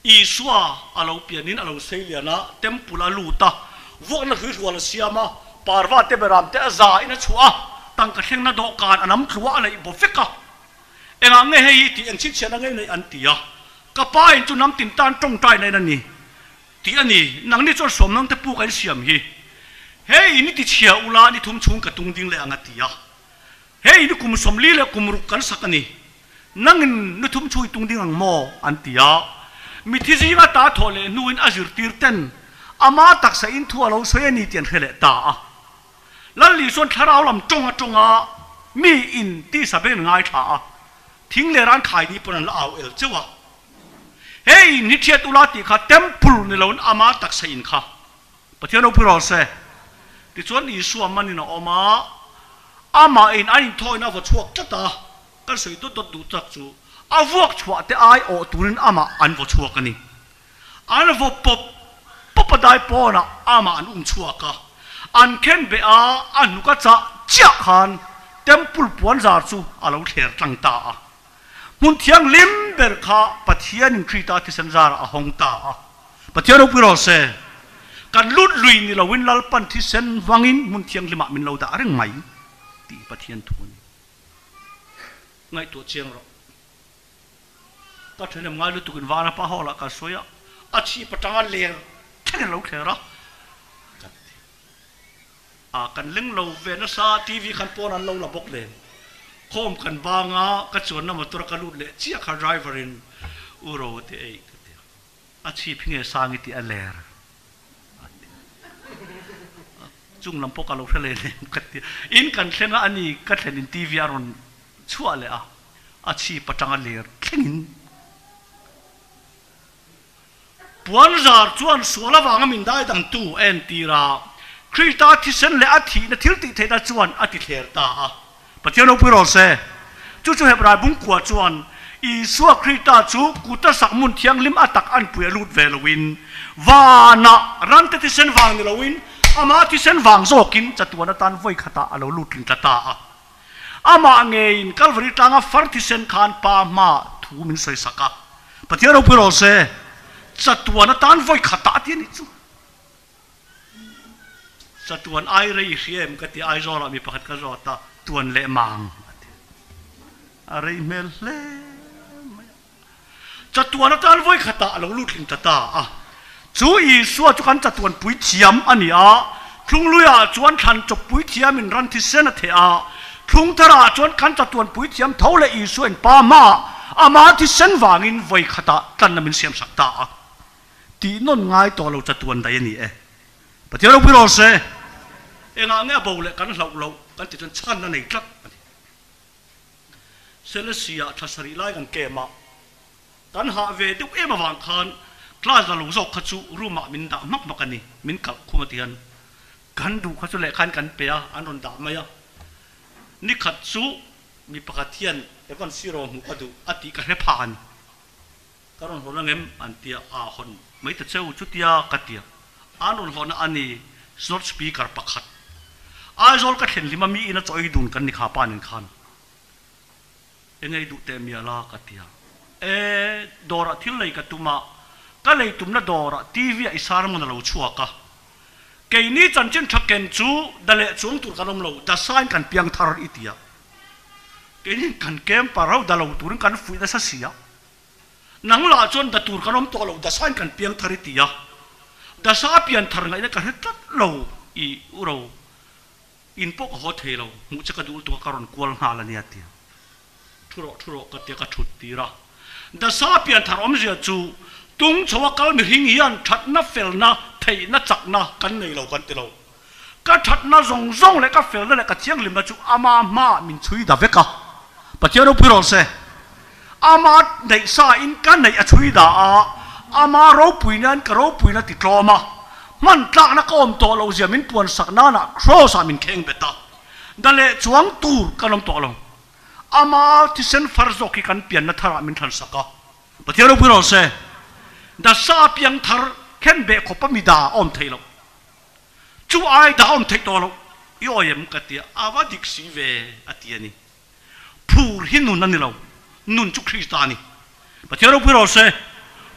Isua a lo pianin a lo sei lian a, temple a lut a, vuakna hruihrual a siam a, parva te beram te a za in a chhuah a, tangka thlengna dawhkan a nam tlu a, a neih baw vek a. Engah nge hei hi tih eng chhinchhiahna ngei nei an ti a, ka pa in chu nam tin tan tawngtai na in a ni tih a ni, nangni chuan suamnang te puk a in siam hi. Hei ni ti chhia ula ni thum chhung ka tung ding leh ang a ti a. Hei ni kum 40 leh kum ruk kan sak a ni. Nangin ni thum chhui tung ding ang maw? an ti a. Mithi zinga ta thawh leh hnuin a zirtir ten ama taksa in thu a lo sawi a ni tih an hre leh ta a. Lalli chuan thlarau lam tawng a tawng a, mi in tisa bengin ngaithla a, thing leh ran khai ni pawn an la au el cheuh a. Hei in hi thiat ula tih kha temple ni loin ama taksa in kha Pathian ropui rawh se. Tichuan Isua manin a awm a, amah in an inthawina a va chhuak tlat a. Kan sawi dawt dawt duh tak chu a vuak chhuah te ai awh turin amah an vaw chhuak a ni. An vaw pawp pawp a dai pawnah amah an um chhuak a, an khen beh a, a hnuk a chah chiah khan temple puan zar chu a lo thler tlang ta a. Hmun thianghlim ber kha Pathianin Krita thisen zarah a hawng ta a. Pathian ropui rawh se, kan lut lui ni loin Lalpan thisen vangin hmun thianghlimah min lo dah reng mai tih Pathian thu a ni. Ngaihtuah chiang rawh. Ka thenem ngai lutuk in vana pa hawlah ka sawi a, a chhip atanga ler thleng in a lo thler a, ka ti. A kan leng lo ve nasa, TV khan pawn an lo la bawk nen. Khawm kan bang a, ka chuanna motor a ka lut leh chiah kha driver in u ro a ti ei ka ti a. A chhip hi nge sang i tih a ler a ti a. Chung lam pawh ka lo hre leh lem ka ti a. In kan thleng a, ani ka thlen in TV a rawn chhuah leh a, a chhip atanga ler thlengin. Puanzar chuan sual avanga min daidangtu a entir a, Krista thisen leh a thihna thil tih theihna chuan a ti thler ta a. Pathian ropui rawh se. Chu chu Hebrai bungkua chuan Isua Krista chu kuta sak hmun thianghlim a tak anpui a lut ve loin, vanah rante thisen vang ni loin amah thisen vang zawkin chatuan atan vawi khatah a lo lut tling tla ta a. Amah ngeiin Kalvari tlanga far thisen khan Pa hma thu min sawi sak a. Pathian ropui rawh se, chatuan atan vawi khatah a ti a nih chu. Chatuan ai rei i hria em ka ti Aizawlah mi pakhat ka zawt a, tuan leh mang a ti. A rei hmel hle mai a. Chatuan atan vawi khatah a lo lut tling ta ta a. Chu Isua chu kan chatuan puithiam a ni a, thlungluiah chuan thlan chawp puithiamin ran thisen a theh a, thlung tharah chuan kan chatuan puithiam tho leh Isua in pa hmaah ama thisen vangin vawi khatah tlanna min siamsak ta a. Tih nawn ngai tawh lo chatuan daih a ni e. Pathian ropui rawh se, engah nge a bo leh kan hlauh loh kan tih chuan chhan a nei tlat a ni. Selesih-ah thla sarih lai kan kem a, kan hah ve deuh em avang khan class la lo zawk kha chu room-ah min dah hmak hmak a ni, min kalh khum a ti hian kan duh kha chu lehkha in kan pe a, an rawn dah mai a. Ni khat chu mi pakhat hian Evan Siro hmuh ka duh a tih ka hre pha a ni. Ka rawn hawn angem an tia a hawn mai ta cheu chutia ka tia an rawn hawn a ni Snort speaker pakhat Aizawl ka thlen hlim a mi ina chaw ei dun kan ni kha pa nen khan eng ei duh teh mial a ka tia e dawrah thil lei ka tum a ka lei tumna dawrah TV ah i sermon a lo chhuak a keini chanchin tha ken chu da leh chuang tur kan awm lo da sain kan piang thar i tia keini kan camper ho da lo turin kan fuih nasa sia. Nang lah chuan da tur kan awm tawh lo, Dasain kan piang thar i ti a, Dasa a pian thar ngaihna ka hre tlat lo i u ro, in pawh ka haw thei lo, hmuh che ka duh lutuk a ka rawn kual nghal a nia tia. Thu rawh, thu rawh ka tia ka thut tir a. Dasa a pian thar awmzia chu tung chho a kal mihring hian thatna felna, theihna chakna kan nei lo kan ti lo. Ka thatna zawng zawng leh ka felna leh ka thianghlimna chu ama hmaah min chhui da vek a, Pathian ropui rawh se. Ama neih sa in ka neih a chhui da a, ama ropui nan ka ropuina ti tlawm a, hman tlakna ka awm tawh loh zia min puan sak nanah Kraws ah min kheng bet a, da leh chuang tur kan awm tawh lo. Ama thisen far zawk hi kan pianna tharah min thlan sak a, Pathian ropui rawh se. Da sa piang thar khen beh khawpa mi da a awm theih loh. Chu ai dah awm theih tawh loh i awi em ka ti a, a va dik si ve a ti a ni. Phur hi nun a ni lo, nun chu Krista a ni. Pathian ropui rawh se,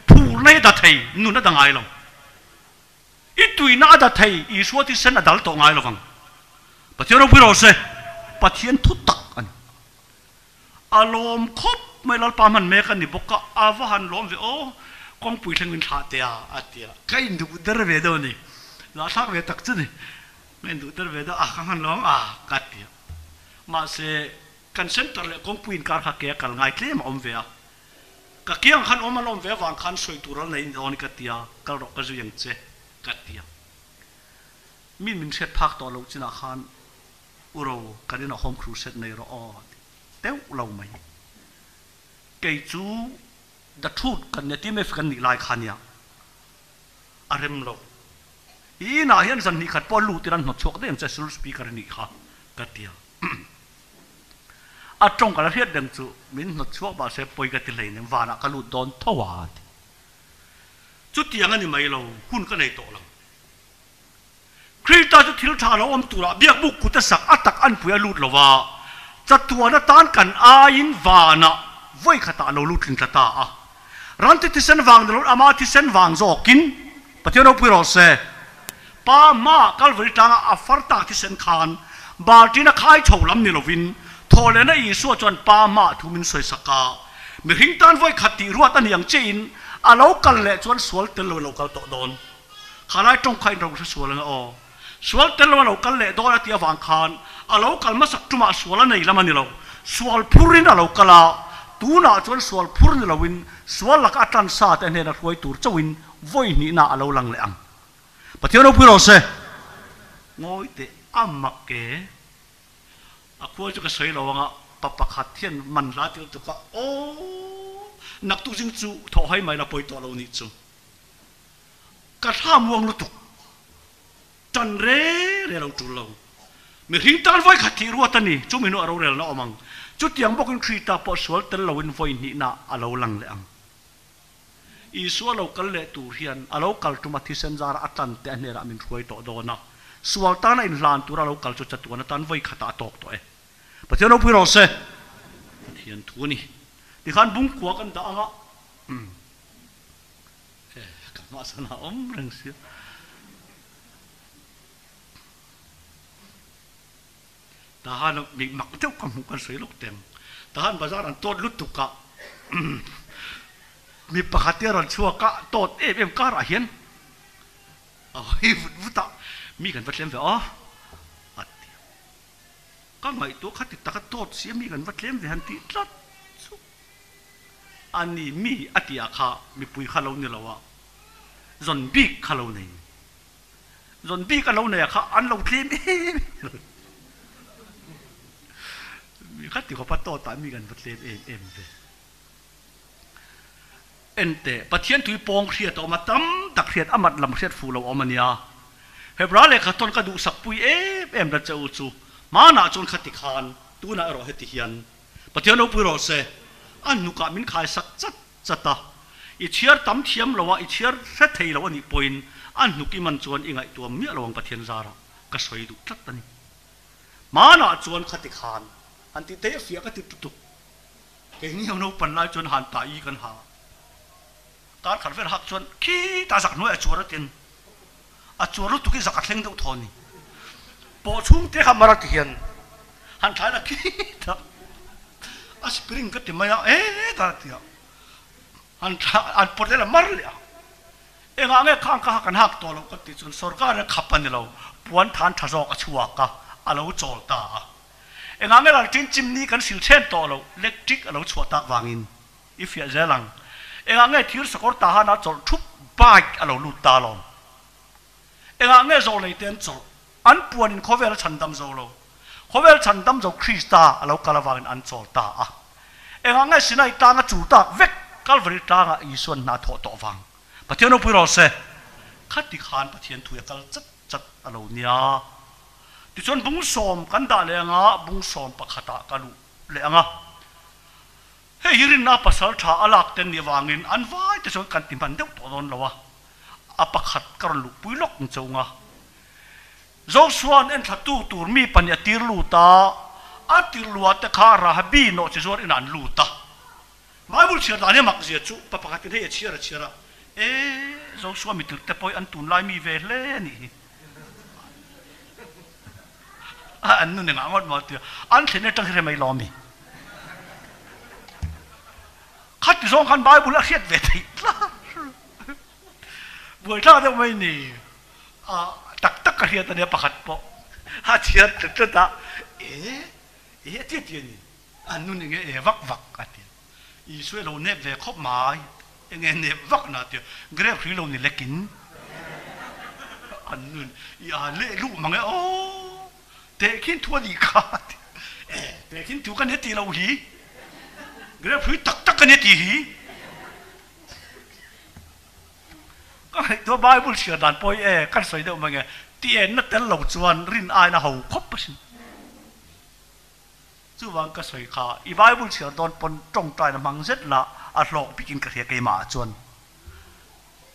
phurna hi a da thei, nun a da ngai lo. I tuina a da thei, Isua thisen a dal tawh ngai lovang. Pathian ropui rawh se, Pathian thu tak a ni. A lawm khawp mai Lalpa hman mek a ni bawk a, a va han lawm ve aw, kawngpui thleng min thlah teh a, a ti a. Ka induh der ve deuh a ni, zahthlak ve tak chu ni, ka induh der ve deuh a, ka hman lawm a, ka ti a. Mahse, kan center leh kawngpui inkar kha ke a kal ngai tlem a awm ve a, ka kiang khan awm a lawm ve avang khan sawi tur al nei dawn ka ti a, kal rawh ka zui ang che, ka ti a. Min min hriat phak tawh loh chinah khan U ro, kan inah home crusade nei rawh aw ti deuh lo mai. Kei chu the truth kan nia TMF kan nih lai kha nia a rem lo. I inah hian zan hnih khat pawh lut in an hnawt chhuak daih ang che sul speaker i nih kha ka ti a. A tawng ka la hriat reng chu min hnawt chhuak mahse pawi ka ti hleinem vanah ka lut dawn tho a ti. Chutiang a ni mai lo, hun ka nei tawh lo. Krista chu thil tha lo awm turah biakbuk kut a sak a tak anpui a lut lo va, chatuan atan kan aiin vanah vawi khatah a lo lut tling tla ta a. Ranti thisen vang ni loin ama thisen vang zawkin Pathian ropui rawh se. Pa hmaah Kalvari tlangah a far tak thisen khan Balṭin a khai chho lam ni lovin thawhlehna Isua chuan Pa hmaah thu min sawi sak a, mihring tan vawi khat tih ruat a ni ang chiahin a lo kal leh chuan sual tel lo a lo kal tawh dawn. Khalai tawng kha in ro hre sual anga aw. Sual tel lo a lo kal leh dawn a tih avang khan a lo kal hmasak tumah sual a nei lam a ni lo. Sual phurin a lo kal a, tunah chuan sual phur ni loin sual laka a tan sa te hnena hruai tur chauhin vawi hnihna a lo lang leh ang. Pathian ropui rawh se. Ngawi teh a mak e. A khua chu ka sawi lo anga pa pakhat hian man hla tir tuk a, aw naktuk zing chu thawh hai mai la pawi tawh lo nih chu. Ka thla muang lutuk. Tan re re lo tul lo. Mihring tan vawi khat thih ruat a ni, chumi hnuah rorelna awm ang. Chutiang bawkin Krista pawh sual tel loin vawi hnihna a lo lang leh ang. Isua lo kal leh tur hian a lo kal tuma thisen zara a tan te a hnenah min hruai tawh dawn a, sual tana inhlan tura lo kal chu chatuan atan vawi khatah a tawk tawh e. Pathian ropui rawh se. Pathian thu a ni. Tikhan bungkua kan dah anga umm ka hmahsan a awm reng sia. Tahan mi mak deuh ka hmuh kan sawi lawk teng. Tahan bazar an tawt lutuk a mi pakhat hi a rawn chhuak a tawt em em karah hian a hawi vut vut a mi kan va tlem ve aw a ti a. Ka ngaihtuah kha ti taka tawt si a mi kan va tlem ve han tih tlat chu a ni mi a tih ah kha mipui kha lo ni lo a zawn bik kha lo nei. Zawn bik a lo nei a kha an lo tlem em em. Mi kha ti khawp a tawt ah mi kan va tlem em em ve. Ente, Pathian tui pawng hriat a awm a, tam tak hriat a mat lam hriat fuh lo a awm a nia. Hebra lehkha tawn ka duhsak pui em em la che u chu, hmanah chuan kha ti khan, tunah erawh heti hian Pathian ropui rawh se, a hnukah min khaisak chat chat a, i chhiar tam thiam lo a, i chhiar hre thei lo a nih pawhin a hnuk i man chuan i ngaihtuam miah lo ang Pathian zarah ka sawi duh tlat a ni. Hmanah chuan khati khan han tih theih a fiah ka ti lutuk. Keini ho naupan lai chuan han ta i kan ha. Kar khat vel hak chuan khitah zak hnuai a chuar a tin. A chuar lutuk hi zak a thleng deuh thaw a ni. Pawh chhungte kha mar a ti hian han thlai la khitah a spring ka ti mai a e ta a ti a. Han thla an pawt leh la mar leh a. Engah nge khang ka kan hak tawh loh ka tih chuan sorkar in a khap a ni lo, puan than tha zawk a chhuak a, a lo chawl ta a. Engah nge lalṭin chimni kan sil then tawh loh, electric a lo chhuah tak vangin i fiah zel ang. Engah nge thir sakawr tahana chawlh thup bike a lo lut ta alawm. Engah nge zawlei te an chawlh? An puanin khawvel a chhandam zo lo. Khawvel chhandam zo Krista a lo kal avangin an chawl ta a. Engah nge Sinai tlanga chul tak vek Kalvari tlangah Isuan hna thawh tawh vang? Pathian ropui rawh se. Khati khan Pathian thui a kal chat chat a lo nia. Tichuan bungsawm kan dah leh anga bungsawm pakhatah ka luh leh anga. Hei hi rinna pasal tha a lak ten nih avangin an vai te chuan kan ti hman deuh tawh dawn lo a, a pakhat ka rawn luhpui lawk ang cheu nga. Joshua-a'n enthlatu tur mi pahnih a tir lut a, a tir luah te kha Rahabi nawh chi zuar inah an lut a. Bible chhiar dan hi mak zia chu pa pakhatin hei a chhiar a chhiar a, E, Joshua mitir te pawh hi an tunlai mi ve hle a nih hi. A an nun engah ngawt maw tia an thlen atang hi hre mai lawm i. Khati zawng khan Bible a hriat ve theih tlat. Buaithlak deuh mai ni. A tak tak ka hriat ania pakhat pawh. A chhiar tlut tlut a, e, e a tia tia ni. An nun enge e vak vak a tia. Isua lo nep ve khawp mai. Enge nep vak na tia grep hrui lo ni lekin an nun i a leh luh mang e aw tehkhin thu a nih kha tia e tehkhin thu ka ni tih loh hi grep hrui tak tak ka ni tih hi ka ngaihtuah Bible chhiar dan pawh hi e kan sawi deuh mang e ti enna tel lo chuan rin aina ho khawp asin. Chuvang ka sawi kha, i Bible chhiar dawn pawn tawngtaina hmang zet la a hlawk bikin ka hria keimah ah chuan.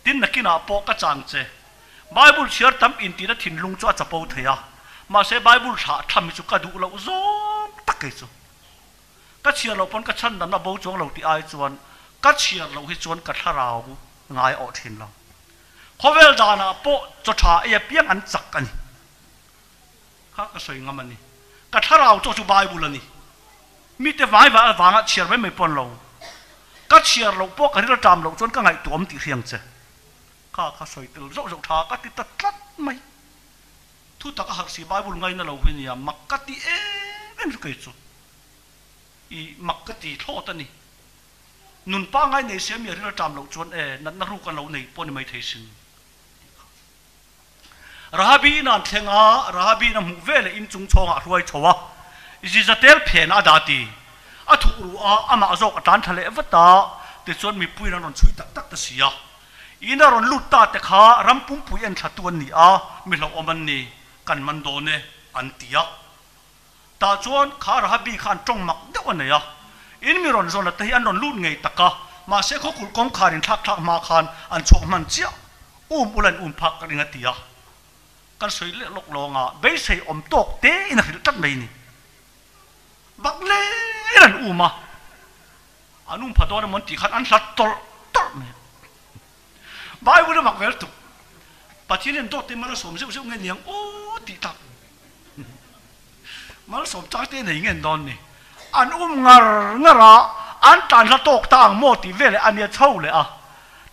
Tin nakinah pawh ka chang che. Bible chhiar tam intihna thinlung chu a chapo thei a, mahse Bible thlah tham hi chu ka duh loh zawng tak kei chu. Ka chhiar loh pawn ka chhandamna bo chuang lo tih ai chuan ka chhiar loh hi chuan ka thlarau ngai awh thin lo. Khawvel danah pawh chaw tha ei apiang an chak a ni. Kha ka sawi ngam a ni. Ka thlarau chaw chu Bible a ni. Mite vai vai avanga chhiar mai mai pawn lo. Ka chhiar loh pawh ka ril aṭam loh chuan ka ngaihtuah awm tih hriang che. Kha ka sawi tel zauh zauh tha ka ti ta tlat mai. Thu tak a harh si Bible ngaina lo hi nia mak ka ti em em chu kei chu. I mak ka ti thlawt a ni. Nun pangngai nei sia mi a ril aṭam loh chuan e natna ruk a lo nei pawh ni maithei sin. Rahabi in an thleng a, Rahabi in a hmuh veleh in chung chhawngah a hruai chho a, Zizatel phen a dah ti. A thuh ru a, amah zawk a tlan thla leh vat a, tichuan mipuiin an rawn chhui tak tak ta si a. Ina rawn lut ta te kha ram pumpui en thlatu an ni a, mi hlauhawm an ni, kan man dawn e, an ti a. Tah chuan kha Rahabi kha an tawng mak deuh a nei a, in mi rawn zawn a te hi an rawn lut ngei tak a, mahse khawkulh kawngkhar in thlak thlak hma khan an chhuak hman chiah, um ula in um phak ka ring a ti a. Kan sawi leh lawk lawng a, beisei awm tawk te in a hrilh tlat mai ni. Bak ler an um a, an um pha dawn emaw an tih khan an hlat tawlh tawlh mai a. Bible a mak vel tuk. Pathian hian dawt te malsawm zeuh zeuh nge niang aw tih tak. Malsawm chang te nei nge an dawn ni. An um ngar ngar a, an tlan hla tawk ta ang maw tih veleh a nia chho leh a.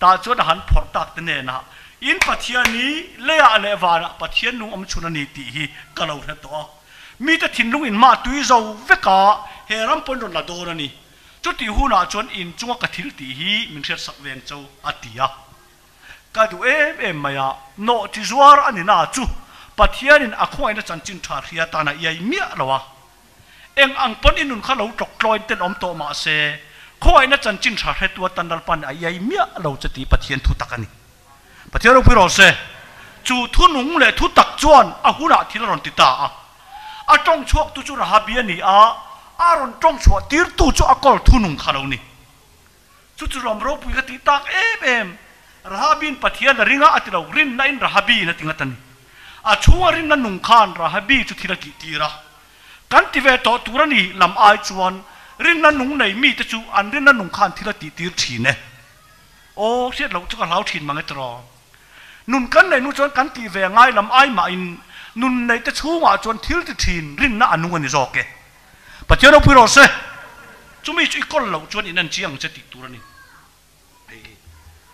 Tah chuan a han phawrh tak te hnenah, In Pathian hi leiah leh vanah Pathian nung awm chhun a ni tih hi ka lo hre tawh a. Mite thinlung in mah tui zo vek a, he ram pawhin rawn la dawn a ni. Chutih hunah chuan in chunga ka thil tih hi min hriatsak veng cho a ti a. Ka duh em em mai a, nawh chi zuar a ni na chu Pathianin a khawngaihna chanchin tha hria tan a iai miah lo a. Eng ang pawn i nun kha lo tlawk tlawiin ten awm tawh mah se, khawngaihna chanchin tha hretu atan Lalpa'n a iai miah lo che tih Pathian thu tak a ni. Pathian ropui rawh se. Chu thu nung leh thu tak chuan a hunah thil a rawn ti ta a. A tawng chhuaktu chu Rahabi a ni a, a rawn tawng chhuah tirtu chu a kawl thu nung kha lo ni. Chu chu lawm ropui ka tih tak em em. Rahabi'n Pathian a ring a, a ti lo, rinna-in Rahabi'n a ti ngat a ni. A chhunga rinna nung khan Rahabi chu thil a tih tir a. Kan ti ve tawh tur a ni lam ai chuan rinna nung nei mite chu an rinna nung khan thil a tih tir thin e. Aw, hriat loh chu ka hlau thin mang e tiraw. Nun kan neih nu chuan kan tih ve ngai lam ai mahin nun neih te chhungah chuan thil ti thin rinna a nung a ni zawk e. Pathian ropui rawh se. Chumi chu i kawl loh chuan in en chiang che tih tur a ni. Hei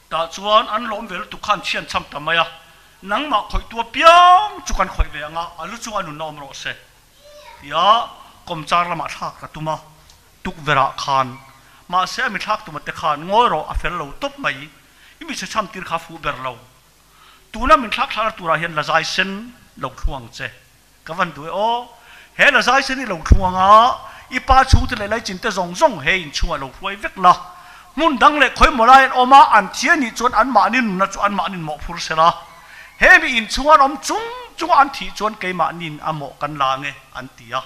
tah chuan an lawm ve lutuk khan chhian cham ta mai a, nangmah khawihtu apiang chu kan khawih ve ang a, a lu chungah nunna awm rawh se tia kawmchar lamah thlak ka tum a, tukverhah khan mahse a mi thlak tuma te khan ngawi rawh a fel lo tawp mai, i mi chhe cham tir kha fuh ber lo. Tuna min thlak thlakna turah hian lazai sen lo thluang che. Ka van duh e aw. He lazai sen i lo thluang a, i pa chhungte leh laichin te zawng zawng he inchhungah lo hruai vek la. Hmun dang leh khawimaw lai an awm a, an thi a nih chuan anmahni nunna chu anmahnin mawhphur sel a. He mi inchhunga an awm chung chunga an thih chuan keimahnin a mawh kan la ange, an ti a.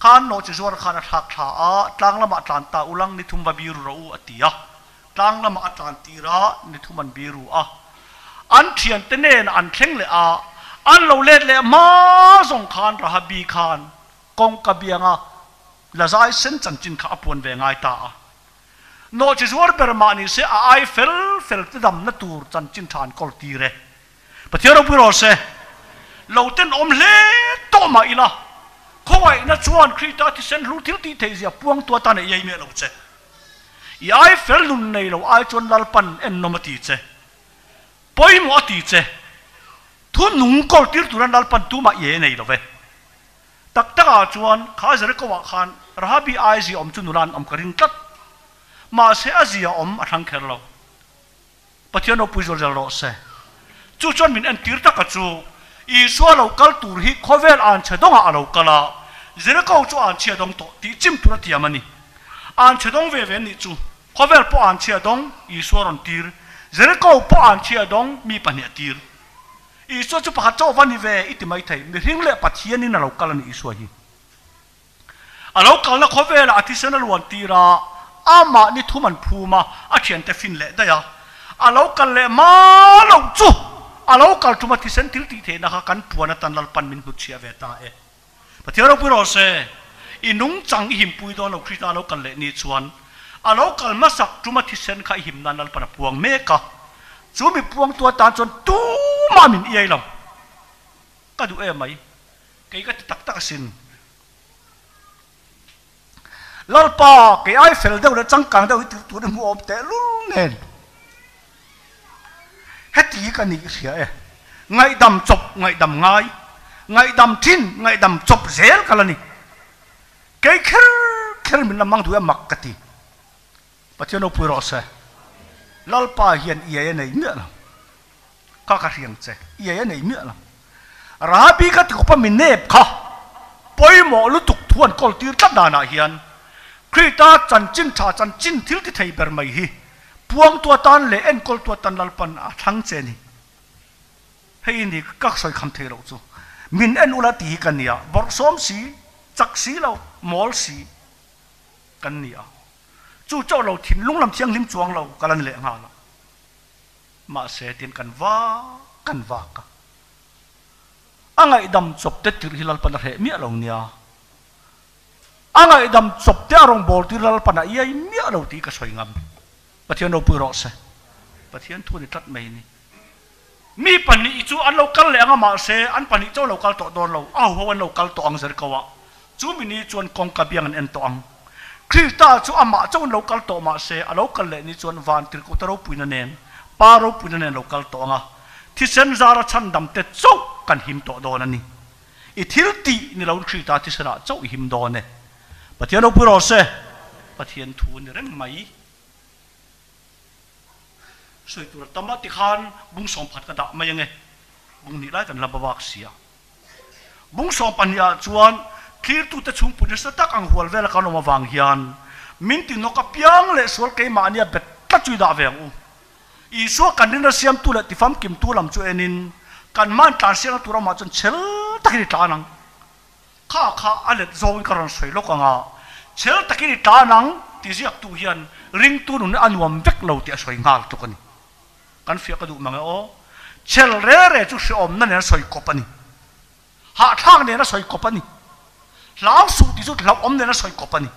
Khan nawh chi zuar khan a thlak thla a, tlang lamah tlan ta ulang ni thum va biru rawh u, a ti a. Tlang lamah a tlan tir a, ni thum an biru a. An thiante nen an thleng leh a, an lo let leh hma zawng khan Rahabi khan kawngka bianga lazai sen chanchin kha a puan ve ngai ta a. Nawh chi zuar ber mah ni se a ai fel fel te damna tur chanchin tha an kawl tir e. Pathian ropui rawh se. Lo tenawm hle tawh mah ila, khawngaihna chuan Krista thisen hlu thil tih theih zia puangtu atan a iai miah lo che. I ai fel nun nei lo ai chuan Lalpan ennawm a ti che. Pawimawh a ti che. Thu nung kawl tir turan Lalpan tumah i ei nei lo ve. Tak takah chuan kha Jericho-ah khan Rahabi ai zia awm chu nula an awm ka ring tlat. Mahse a zia awm a thlang kher lo. Pathian ropui zual zel rawh se. Chu chuan min entir taka chu Isua lo kal tur hi khawvel anchhe dawngah a lo kal a, Jericho chu anchhia dawng tawh tih chim tur a tiam a ni. Anchhe dawng ve ve nih chu khawvel pawh anchhia dawng Isua rawn tir, Jericho pawh anchhia dawng mi pahnih a tir. Isua chu pakhat chauh va ni ve i ti maithei, mihring leh Pathianin a lo kal a ni Isua hi. A lo kalna khawvelah a thisen a luan tir a, amah ni thum an phum a, a thiante fin leh daih a. A lo kal leh hma loh chu a lo kal tum a thisen thil tih theihna kha kan puan atan Lalpan min hnutchhiah ve ta e. Pathian ropui rawh se, i nungchang i himpui dawn lo Krista a lo kal leh ni chuan a lo kal hmasak tum a thisen kha i him nan Lalpan a puang mek a, chu mi puangtu atan chuan tumah min iai lo. Ka duh em mai. Kei ka ti tak tak asin. Lalpa, kei ai fel deuh leh changkang deuh hi tir tur i hmu awm teh lul nen. Heti hi ka nih hria e. Ngaihdam chawp ngaihdam ngai, ngaihdam thin ngaihdam chawp zel ka la ni. Kei kher kher min la mang duh e mak ka ti. Pathian ropui rawh se. Lalpa hian iai a nei miah lo. Kha ka hriang che, iai a nei miah lo. Rahabi ka ti khawp a mi nep kha pawimawh lutuk thu an kawl tir tlat danah hian Krita chanchin tha chanchin thil ti thei ber mai hi. Puangtu atan leh enkawltu atan Lalpan a thlang che a ni. Hei ni ka sawi kham thei loh chu. Min en ula tih hi ka nia, bawrhsawm si, chak si lo, mawl si kan ni a. Chu chauh lo thinlung lam thianghlim chuang lo ka la ni leh nghal a. Mahse tin kan vak kan vak a. A ngaihdam chawp te tirh hi Lalpan a hreh miah lo nia. A ngaihdam chawp te a rawngbâwl tir Lalpan a iai miah lo tih ka sawi ngam. Pathian ropui rawh se. Pathian thu a ni tlat mai ni. Mi pahnih chu an lo kal leh ang a mahse an pahnih chauh lo kal tawh dawn lo. A huho an lo kal tawh ang Jericho ah. Chu mi ni chuan kawngka biang an en tawh ang. Krista chu amah chauh an lo kal tawh mahse a lo kal leh ni chuan van tirhkuta ropuina nen, Pa ropuina nen lo kal tawh ang a. Thisen zara chhandam te chauh kan him tawh dawn a ni. I thil tih ni loin Krista thisenah chauh i him dawn e. Pathian ropui rawh se. Pathian thu a ni reng mai. Sawi tur a tam a tikhan bung 11 ka dah mai ange. Bung hnih lai kan la babak si a. Bung 12 ah chuan thlirtute chhungpui nasa tak ang hual vela kan awm avang hian min ti nawk apiang leh sual keimahnia bet tlat chu i dah ve ang u. Isua kan rinna siamtu leh tifamkimtu lam chu enin kan hmain tlansiakna tur awmah chuan chhel takin i tlan ang. Kha kha a let zawngin ka rawn sawi lawk ang a, chhel takin i tlan ang ti ziaktu hian ringtu nun hi a nuam vek lo tih a sawi nghal tluk a ni. Kan fiah ka duh mang e aw. Chhel re re chu hrehawmna nen a sawi kawp a ni. Hahthlak nen a sawi kawp a ni. Hlau suh tih chu hlauhawm nen a sawi kawp a ni.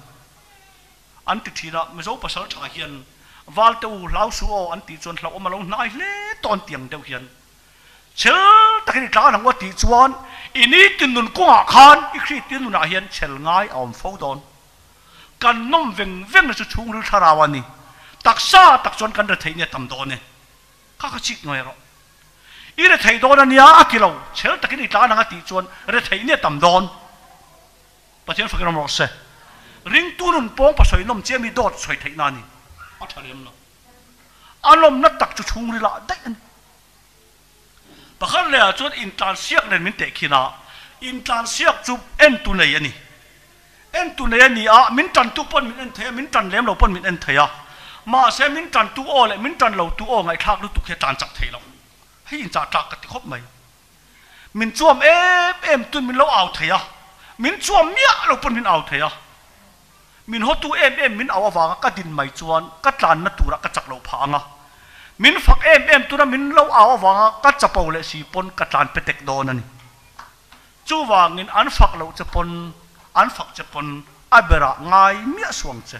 An ti thin a, Mizo pasal tha hian Valte u hlau suh aw an tih chuan hlauhawm a lo hnai hle tawh an ti ang deuh hian Chhel takin i tlan ang u a tih chuan i nitin nun kawngah khan i Kristian nunah hian chhel ngai a awm fo dawn. Kan nawm veng veng na chu chhungril thlarau a ni. Taksa tak chuan kan retheih nia tam dawn e. Kha kha chik ngei rawh. I retheih dawn a nia a ti lo, chhel takin i tlan ang a tih chuan retheih nia tam dawn. Pathian fakin awm rawh se. Ringtu nun pawng pasawi nawm chiah mi dawt sawi theihna a ni. A tha lem lo. A nawmna tak chu chhungrilah daih a ni. Pakhat lehah chuan intlansiak nen min teh khin a, intlansiak chu entu nei a ni. Entu nei a ni a, min tantu pawn min en thei a, min tan lem lo pawn min en thei a. Mahse min tantu aw leh min tan lotu aw ngaihthlak lutuk hi a tlan chak thei lo. Hei inchah tlak ka ti khawp mai. Min chuam em em tun min lo au thei a, min chuam miah lo pawn min au thei a. Min hawtu em em min au avanga ka din mai chuan ka tlanna turah ka chak loh phah ang a. Min fak em em tuna min lo au avanga ka chapo leh si pawn ka tlan pe tek dawn a ni. Chuvangin an fak loh che pawn, an fak che pawn a berah ngai miah suang che.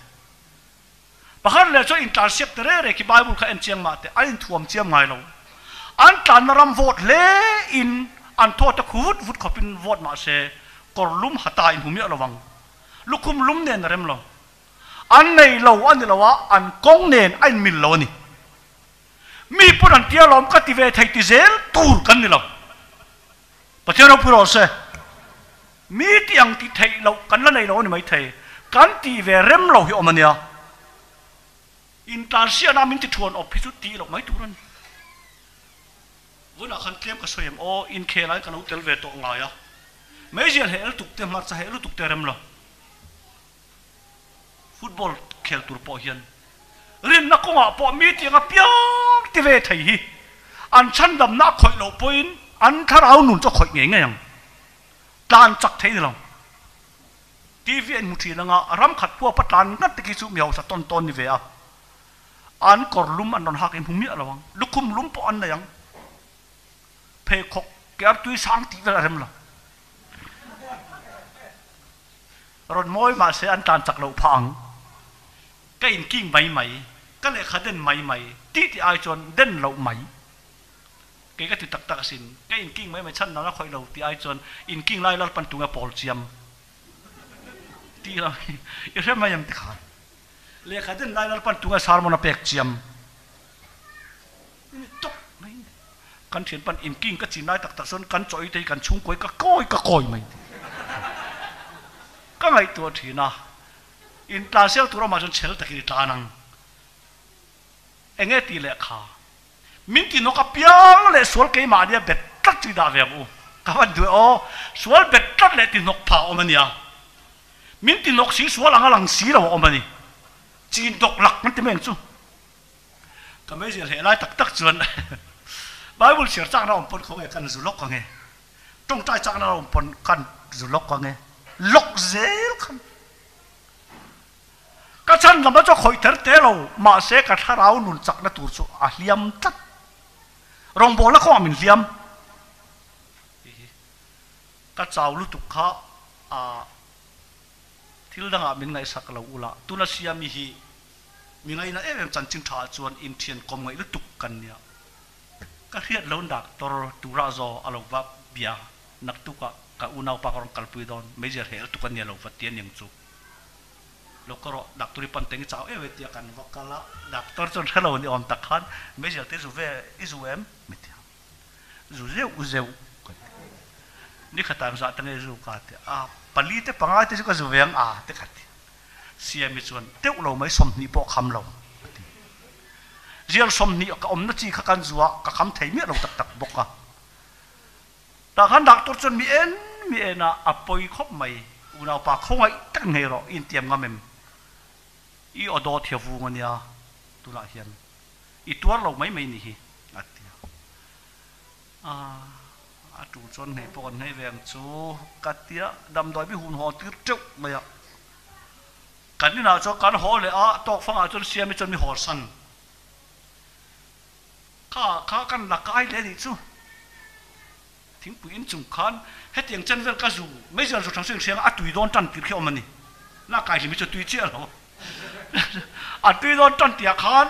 Pakhat leh chuan intlansiak te reh reh khi Bible kha en chiang mah teh, an inthuam chiam ngai lo. An tlanna ram vote hle in an thaw te khu vut vut khawpin vote mah se kawr lum ha ta inhmu miah lovang. Lukhum lum nen a rem lo. An nei lo a ni lo a, an kawng nen a inmil lo a ni. Mi pawn an tia lawm ka ti ve thei ti zel tur kan ni lo. Pathian ropui rawh se. Mi ti ang ti theih loh kan la nei lo a ni maithei. Kan tih ve rem lo hi awm a nia. Intlansiahna min ti thuan awp hi chu tih loh mai tur a ni. Vawiinah khan tlem ka sawi em aw, inkhel ah ka lo tel ve tawh ngai a. Meizial heh lutuk te, hmarcha heh lutuk te rem lo. Football khel tur pawh hian rinna kawngah pawh mi tiang a piang ti ve thei hi an chhandamna a khawih loh pawhin an thlarau nun chu a khawih ngei ngei ang. Tlan chak thei ni lo. TV a inhmu thin anga ram khat huapa tlan ngat te khi chu mi hausa tawn tawn ni ve a. An kawr lum an rawn hak inhmu miah lo ang. Lukhum lum pawh an nei ang. Pheikhawk ke artui sang tih vel a rem lo. Rawn mawi mahse an tlan chak loh phah ang. Ka inking mai mai, ka lehkha den mai mai, tih tih ai chuan den loh mai. Kei ka ti tak tak asin, ka inking mai mai chhan nang a khawih lo tih ai chuan inking lai Lalpan tunge pawl chiam tih lo hi i hre mai em ti khan. Lehkha den lai Lalpan tunge sermon a pek chiam. Ni tawp mai ni. Kan thian pan inking ka chin lai tak tak chuan kan chaw ei te hi kan chhungkawi ka kawi ka kawi mai ti. Ka ngaihtuah thin a, intlan sel tur awmah chuan chhel takin i tlan ang. Enge tih lehkha? Min ti nawk apiang leh sual keimahni a bet tlat chu i dah ve ang u. Ka van duh e aw, sual bet tlat leh ti hnawk phah a awm a nia. Min ti nawk si sual ang a lang si lo a awm a ni. Chin dawk lak kan ti mai ang chu. Ka meizial hleh lai tak tak chuan Bible chhiar chakna awm pawn khawnge kan zu lawk ange, tawngtai chakna awm pawn kan zu lawk ange, lawk zel khan. Ka chan lam a chu a khawih ther te lo, mahse ka thlarau nun chakna tur chu a hliam tlat. Rawngbawlna kawngah min hliam. Ka chau lutuk kha a thil dangah min ngaihsak lo ula, tuna Siami hi mi ngaihna em em chanchin tha ah chuan inthian kawm ngaih lutuk kan nia. Ka hriat lo doctor tura zaw a lo va bia naktukah ka unaupa ka rawn kalpui dawn meizial hel tuk a nia lo va ti a niang chu. Lo ka rawh doctor i pan teng i chau em e tia kan va kal a, doctor chuan hre lo ni awm tak khan meizial te zu ve i zu em? Mi ti a. Zu zeuh zeuh ka ti. Ni khatah zah te nge zu ka ti a, pali te pangai te chu ka zu ve ang a te ka ti. Siami chuan teuh lo mai 20 pawh kham lo a ti. Zial 20 ka awmna chi kha kan zu a, ka kham thei miah lo tak tak bawk a. Tah khan doctor chuan mi en mi en a, a pawi khawp mai, unaupa khawngaih tak ngei rawh, i intiam ngam em? I aw dawt hi a vung a nia, tunah hian i tuar lo mai mai ni hi, a ti a. A tul chuan hmei pawh kan hmei ve ang chu ka ti a, damdawi mi hun haw tir teuh mai a. Kan inah chuan kan haw leh a, tawk fangah chuan Siami chuan mi haw san. Kha kha kan la kai leh anih chu. Thingpui in chung khan hetiang chen vel ka zu meizial zu thang chu inhriang a tui dawn tan tir khi awm a ni. La kai hlim hi chu tui chiah lo. A tui dawn tan tihah khan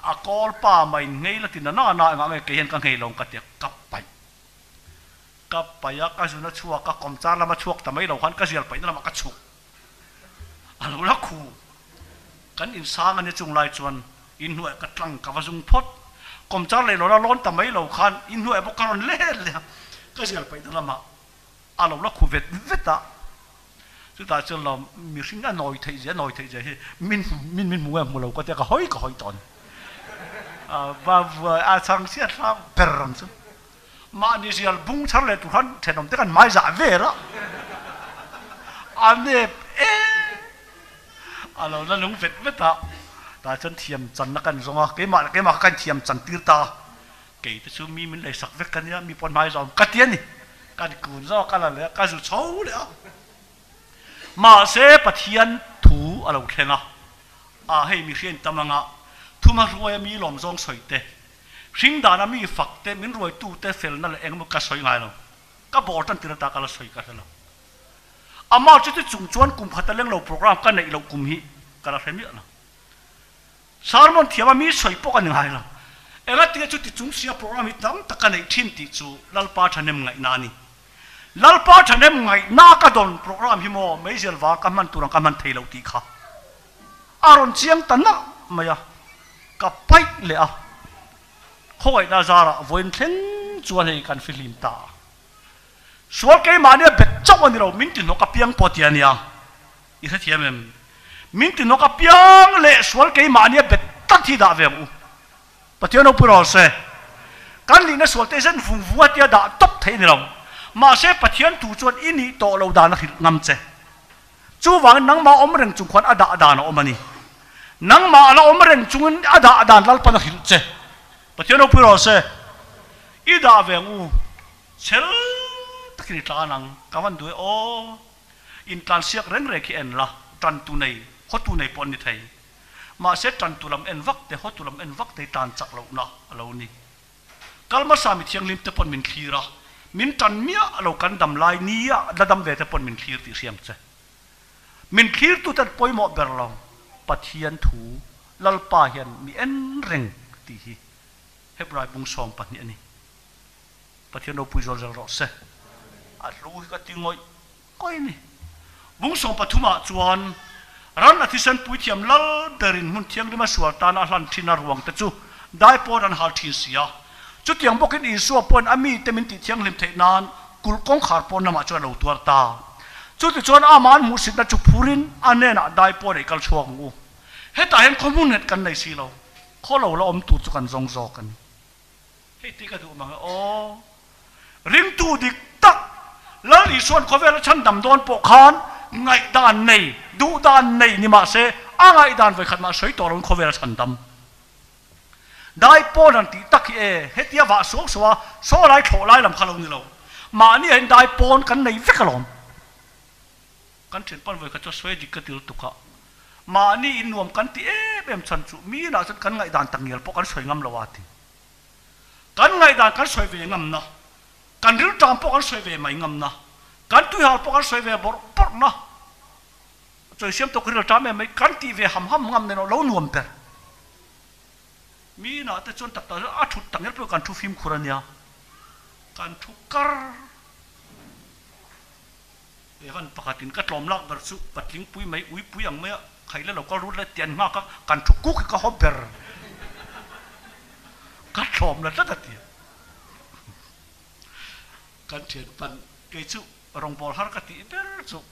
a kawl pa mai nghei la ti na na na engah nge kei hian ka nghei lo ka ti a, ka paih. Ka paih a, ka zun a chhuak a, kawmchar lama chhuak ta mai lo khan ka zial paihna lamah ka chhuk. A lo la khu. Kan insang a ni chung lai chuan inhnuaiah ka tlang ka va zung phawt. Kawmchar lei lawna lawn ta mai lo khan inhnuaiah bawk ka rawn let leh a, ka zial paihna lamah a lo la khu vet vet a. Chutah chuan lo mihring a nawi theih zia, nawi theih zia hi min min min hmu nge hmu lo ka tia ka hawi ka hawi tawh a ni. A chhang chhiat hlak ber ang chu. Mahni zial bung chhar leh tur khan thenawm te kan hmai zah vel a, a nep e a lo la nung vet vet a, tah chuan thiam channa kan zawng a, keimah leh keimah kha ka inthiam chan tir ta a, kei te chu mi min lei sak vek ka nia, mi pawh hmai zawm ka ti a ni, kan kun zawk a, ka la leh a, ka zu chho leh a, mahse Pathian thu a lo thleng a, a hei mihrian tam anga thuma hruaia mi lawm zawng sawi te, Hring dana mi fak te, min ruaitu te felna leh engemaw ka sawi ngai lo. Ka bawr tan tir ata ka la sawi ka hre lo. Amah chuti chung chuan kum khat a leng lo program ka neih loh kum hi ka la hre miah lo. Sermon thiama mi sawi pawh ka ni ngai lo. Engatinge chuti chung sia program hi tam tak ka neih thin tih chu Lalpa thahnem ngaihna a ni. Lalpa thahnem ngaihna ka dawn program hi maw meizial vang ka hman tur ang ka hman thei lo tih kha A rawn chiang ta nalh mai a, ka paih leh a, khawngaihna zarah vawiin thleng chuan hei kan fihlim ta a. Sual keimahni a bet chauh a ni lo, min tihnawk apiang pawh ti a nia, i hrethiam em? Min tihnawk apiang leh sual keimahni a bet tlat hi dah ve ang u. Pathian ropui rawh se. Kan nihna sual te zen vung vung a tia dah tawp theih a ni lo. Mahse Pathian thu chuan i nih tawh lo dan a hrilh ngam che. Chuvangin nangmah awm reng chung khuan a dah dan a awm a ni. Nangmah a la awm reng chungin a dah dan Lalpan a hrilh che. Pathian ropui rawh se. I dah ve ang u. Chhel takin i tlan ang. Ka van duh e aw. Intlansiak reng reng khi en la, tantu nei, hawtu nei pawh an ni thei. Mahse tantu lam en vak te, hawtu lam en vak te hi tan chak lohna a lo ni. Kal hmasa mi thianghlim te pawn min thlir a, min tan miah lo kan dam lai nia la dam ve te pawn min thlir tih hriam che. Min thlir tu ten pawimawh ber lo, Pathian thu Lalpa hian mi en reng tih hi Hebrai bung 12 a ni. Pathian ropui zual zel rawh se. A hlu hi ka ti ngawih ngawih a ni. Bung 13 ah chuan ran a thisen puithiam lal berin hmun thianghlim a sual tana a hlan thin a ruang te chu dai pawn an hal thin si a. Chutiang bawkin Isua pawhin a mite min tih thianghlim theih nan kulh kawngkhar pawn lamah chuan a lo tuar ta. Chutichuan amah an hmuhsitna chu phurin a hnenah dai pawn ei kal chhuak ang u. Hetah hian khaw hmun nghet kan nei si lo, khaw lo la awm tur chu kan zawng zawk a ni. Hei ti ka duh mang e aw. Ringtu dik tak, Lal Isua'n khawvel a chhandam dawn pawh khan ngaihdan nei, duhdan nei ni mah se, a ngaihdan vawikhat mah sawi tawh loin khawvel a chhandam. Dai pawn han tih tak hi e, hetia vah suau suau a, saw lai thlawh lai lam kha lo ni lo. Mahni ah hian dai pawn kan nei vek alawm. Kan thianpan vawi kha chu a sawi dik ka ti lutuk a, mahni in nuam kan ti em em chhan chu mi inah chuan kan ngaihdan tak ngial pawh kan sawi ngam lo a ti. Kan ngaihdan kan sawi ve ngamna, kan rilṭam pawh kan sawi ve mai ngamna, kan tuihal pawh kan sawi ve bawrh bawrhna, chawi siam tawk rilṭam em mai kan tih ve ham ham ngam nen lo nuam ber. Mi inah te chuan tak tak a thut tak ngial pawh kan thu fimkhur a nia, kan thu kar. Evan pakhatin ka tlawm lak ber chu patling pui mai ui pui ang mai a, khaih la lo kal rut la ti an nghak a, kan thu kuk hi ka haw ber. Ka tlawm la tlat a ti a. Kan thian pan kei chu rawngbawl har ka tih ber chu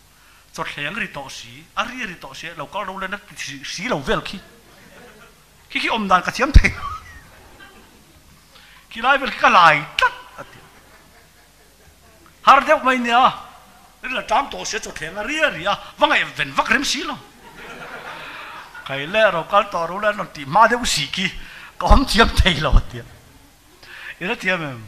chawthleng ri tawh si, a ri ri tawh si, lo kal ro la na ti si lo vel khi. Khi khi awm dan ka thiam thei lo. Khi lai vel khi ka lai tlat a ti a. Har deuh mai nia, ril a ṭam tawh sia chawthleng a ria ria, va ngaih ven vak rem si lo. Kai leh ro kal tawh ro leh an rawn tih hma deuh si khi ka awm thiam thei lo a tia. I hre thiam em?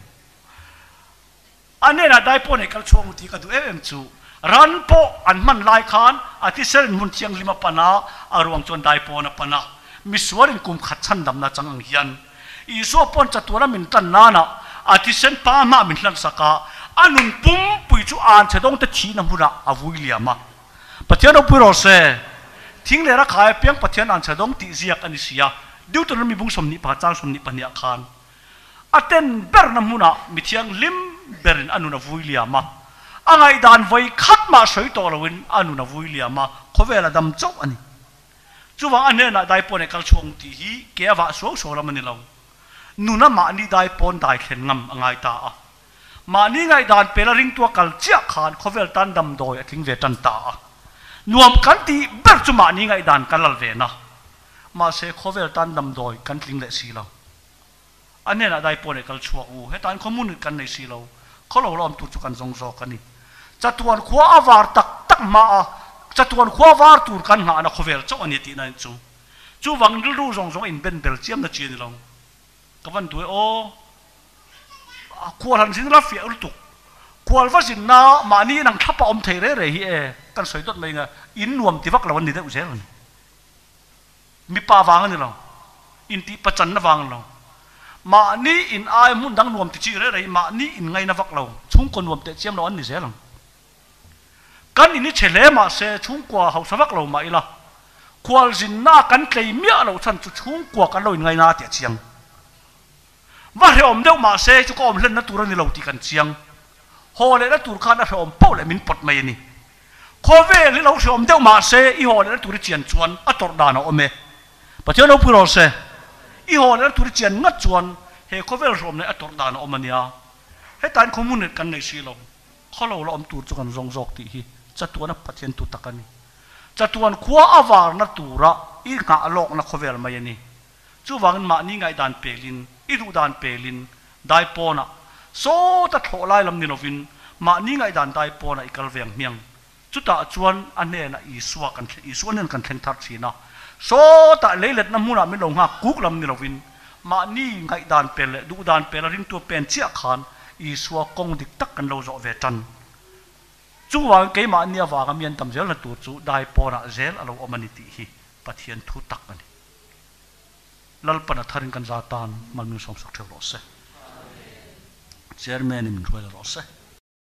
A hnenah dai pawh nei kal chhuak u tih ka duh em em chu ran pawh an hman lai khan a thisen hmun thianghlim a pan a, a ruang chuan dai pawn a pan a. Misualin kum khat chhandamna chang ang hian Isua pawn chatuana min tan nana a thisen pa hmah min hlansak a, a nun pumpui chu an chhe dawngte thihna hmunah a vui liam a. Pathian ropui rawh se, thing leh rakhai apiang Pathian an chhe dawng tih ziak a ni si a, Deuteronomy bung 21 chang 22 ah khan a ten berna hmunah mi thianghlim berin a nun a vui liam a, a ngaihdan vawi khat mah sawi tawh loin a nun a vui liam a, khawvel a dam chauh a ni. Chuvang a hnenah dai pawn e kal chhuak tih hi ke a vah suau suau lam a ni lo. Nuna mahni dai pawn dai thlen ngam a ngai ta a. Mahni ngaihdan pela ringtua kal chiah khan khawvel tan damdawi a tling ve tan ta a. Nuam kan tih ber chu mahni ngaihdan kan lal ve na. Mahse khawvel tan damdawi kan tling leh si lo. A hnenah dai pawn e kal chhuak u, hetan khawmun kan nei si lo, khaw lo la awm tur chu kan zawng zawk a ni. Chatuan khua a var tak tak hma a, chatuan khua var tur kan nghahna khawvel chauh a ni tihna in chu. Chuvangin rilru zawng zawng a inben bel chiamna chi a ni lo. Ka van duh e aw. Khual han zin la fiah lutuk. Khual va zinna mahni inang thlapa awm thei reh reh hi e, kan sawi dawt mai nga, in nuam ti vak lo an ni deuh zel a ni. Mipa vang a ni lo, intih pachanna vang a ni lo. Mahni in ai hmun dang nuam ti chi reh reh hi mahni in ngaina vak lo, chhungkaw nuam teh chiam lo an ni zel ang. Kan in i chhe hle mah se chhungkua hausa vak lo mah ila, khualzinna kan tlei miah loh chhan chu chhungkua kan lo in ngaina tih a chiang. Va hrehawm deuh mah se chu ka awm hlenna tur a ni lo tih kan chiang. Haw lehna tur khan a hrehawm poh leh min pawt mai a ni. Khawvel hi lo hrehawm deuh mah se i haw lehna tur i chian chuan a tawrh dan a awm e. Pathian ropui rawh se, i haw lehna tur i chian ngat chuan he khawvel hrehawm leh a tawrh dan a awm a nia. Hetain khawhmun kan nei si lo, khaw lo la awm tur chu kan zawng zawk tih hi chatuana Pathian tu tak a ni. Chatuan khua a varna tura i nghah lawkna khawvel mai a ni. Chuvangin mahni ngaihdan pelin, i duhdan pelin, dai pawnah, sawta thlawh lai lam ni lovin, mahni ngaihdan dai pawnah i kal ve ang hmiang. Chutah chuan a hnenah Isua kan thleng, Isua nen kan thleng thar thin a. Sawtah leiletna hmunah min lo nghak kuk lam ni lovin, mahni ngaihdan pel leh duhdan pela ringtu pen chiah khan Isua kawng dik tak kan lo zawh ve tan. Chuvangin keimahni avanga mi an tam zelna tur chu dai pawnah zel a lo awm a ni tih hi Pathian thu tak a ni. Lalpan a tharin kan za tan Malming sawmsak theuh rawh se. Chairman in min hruai la rawh se.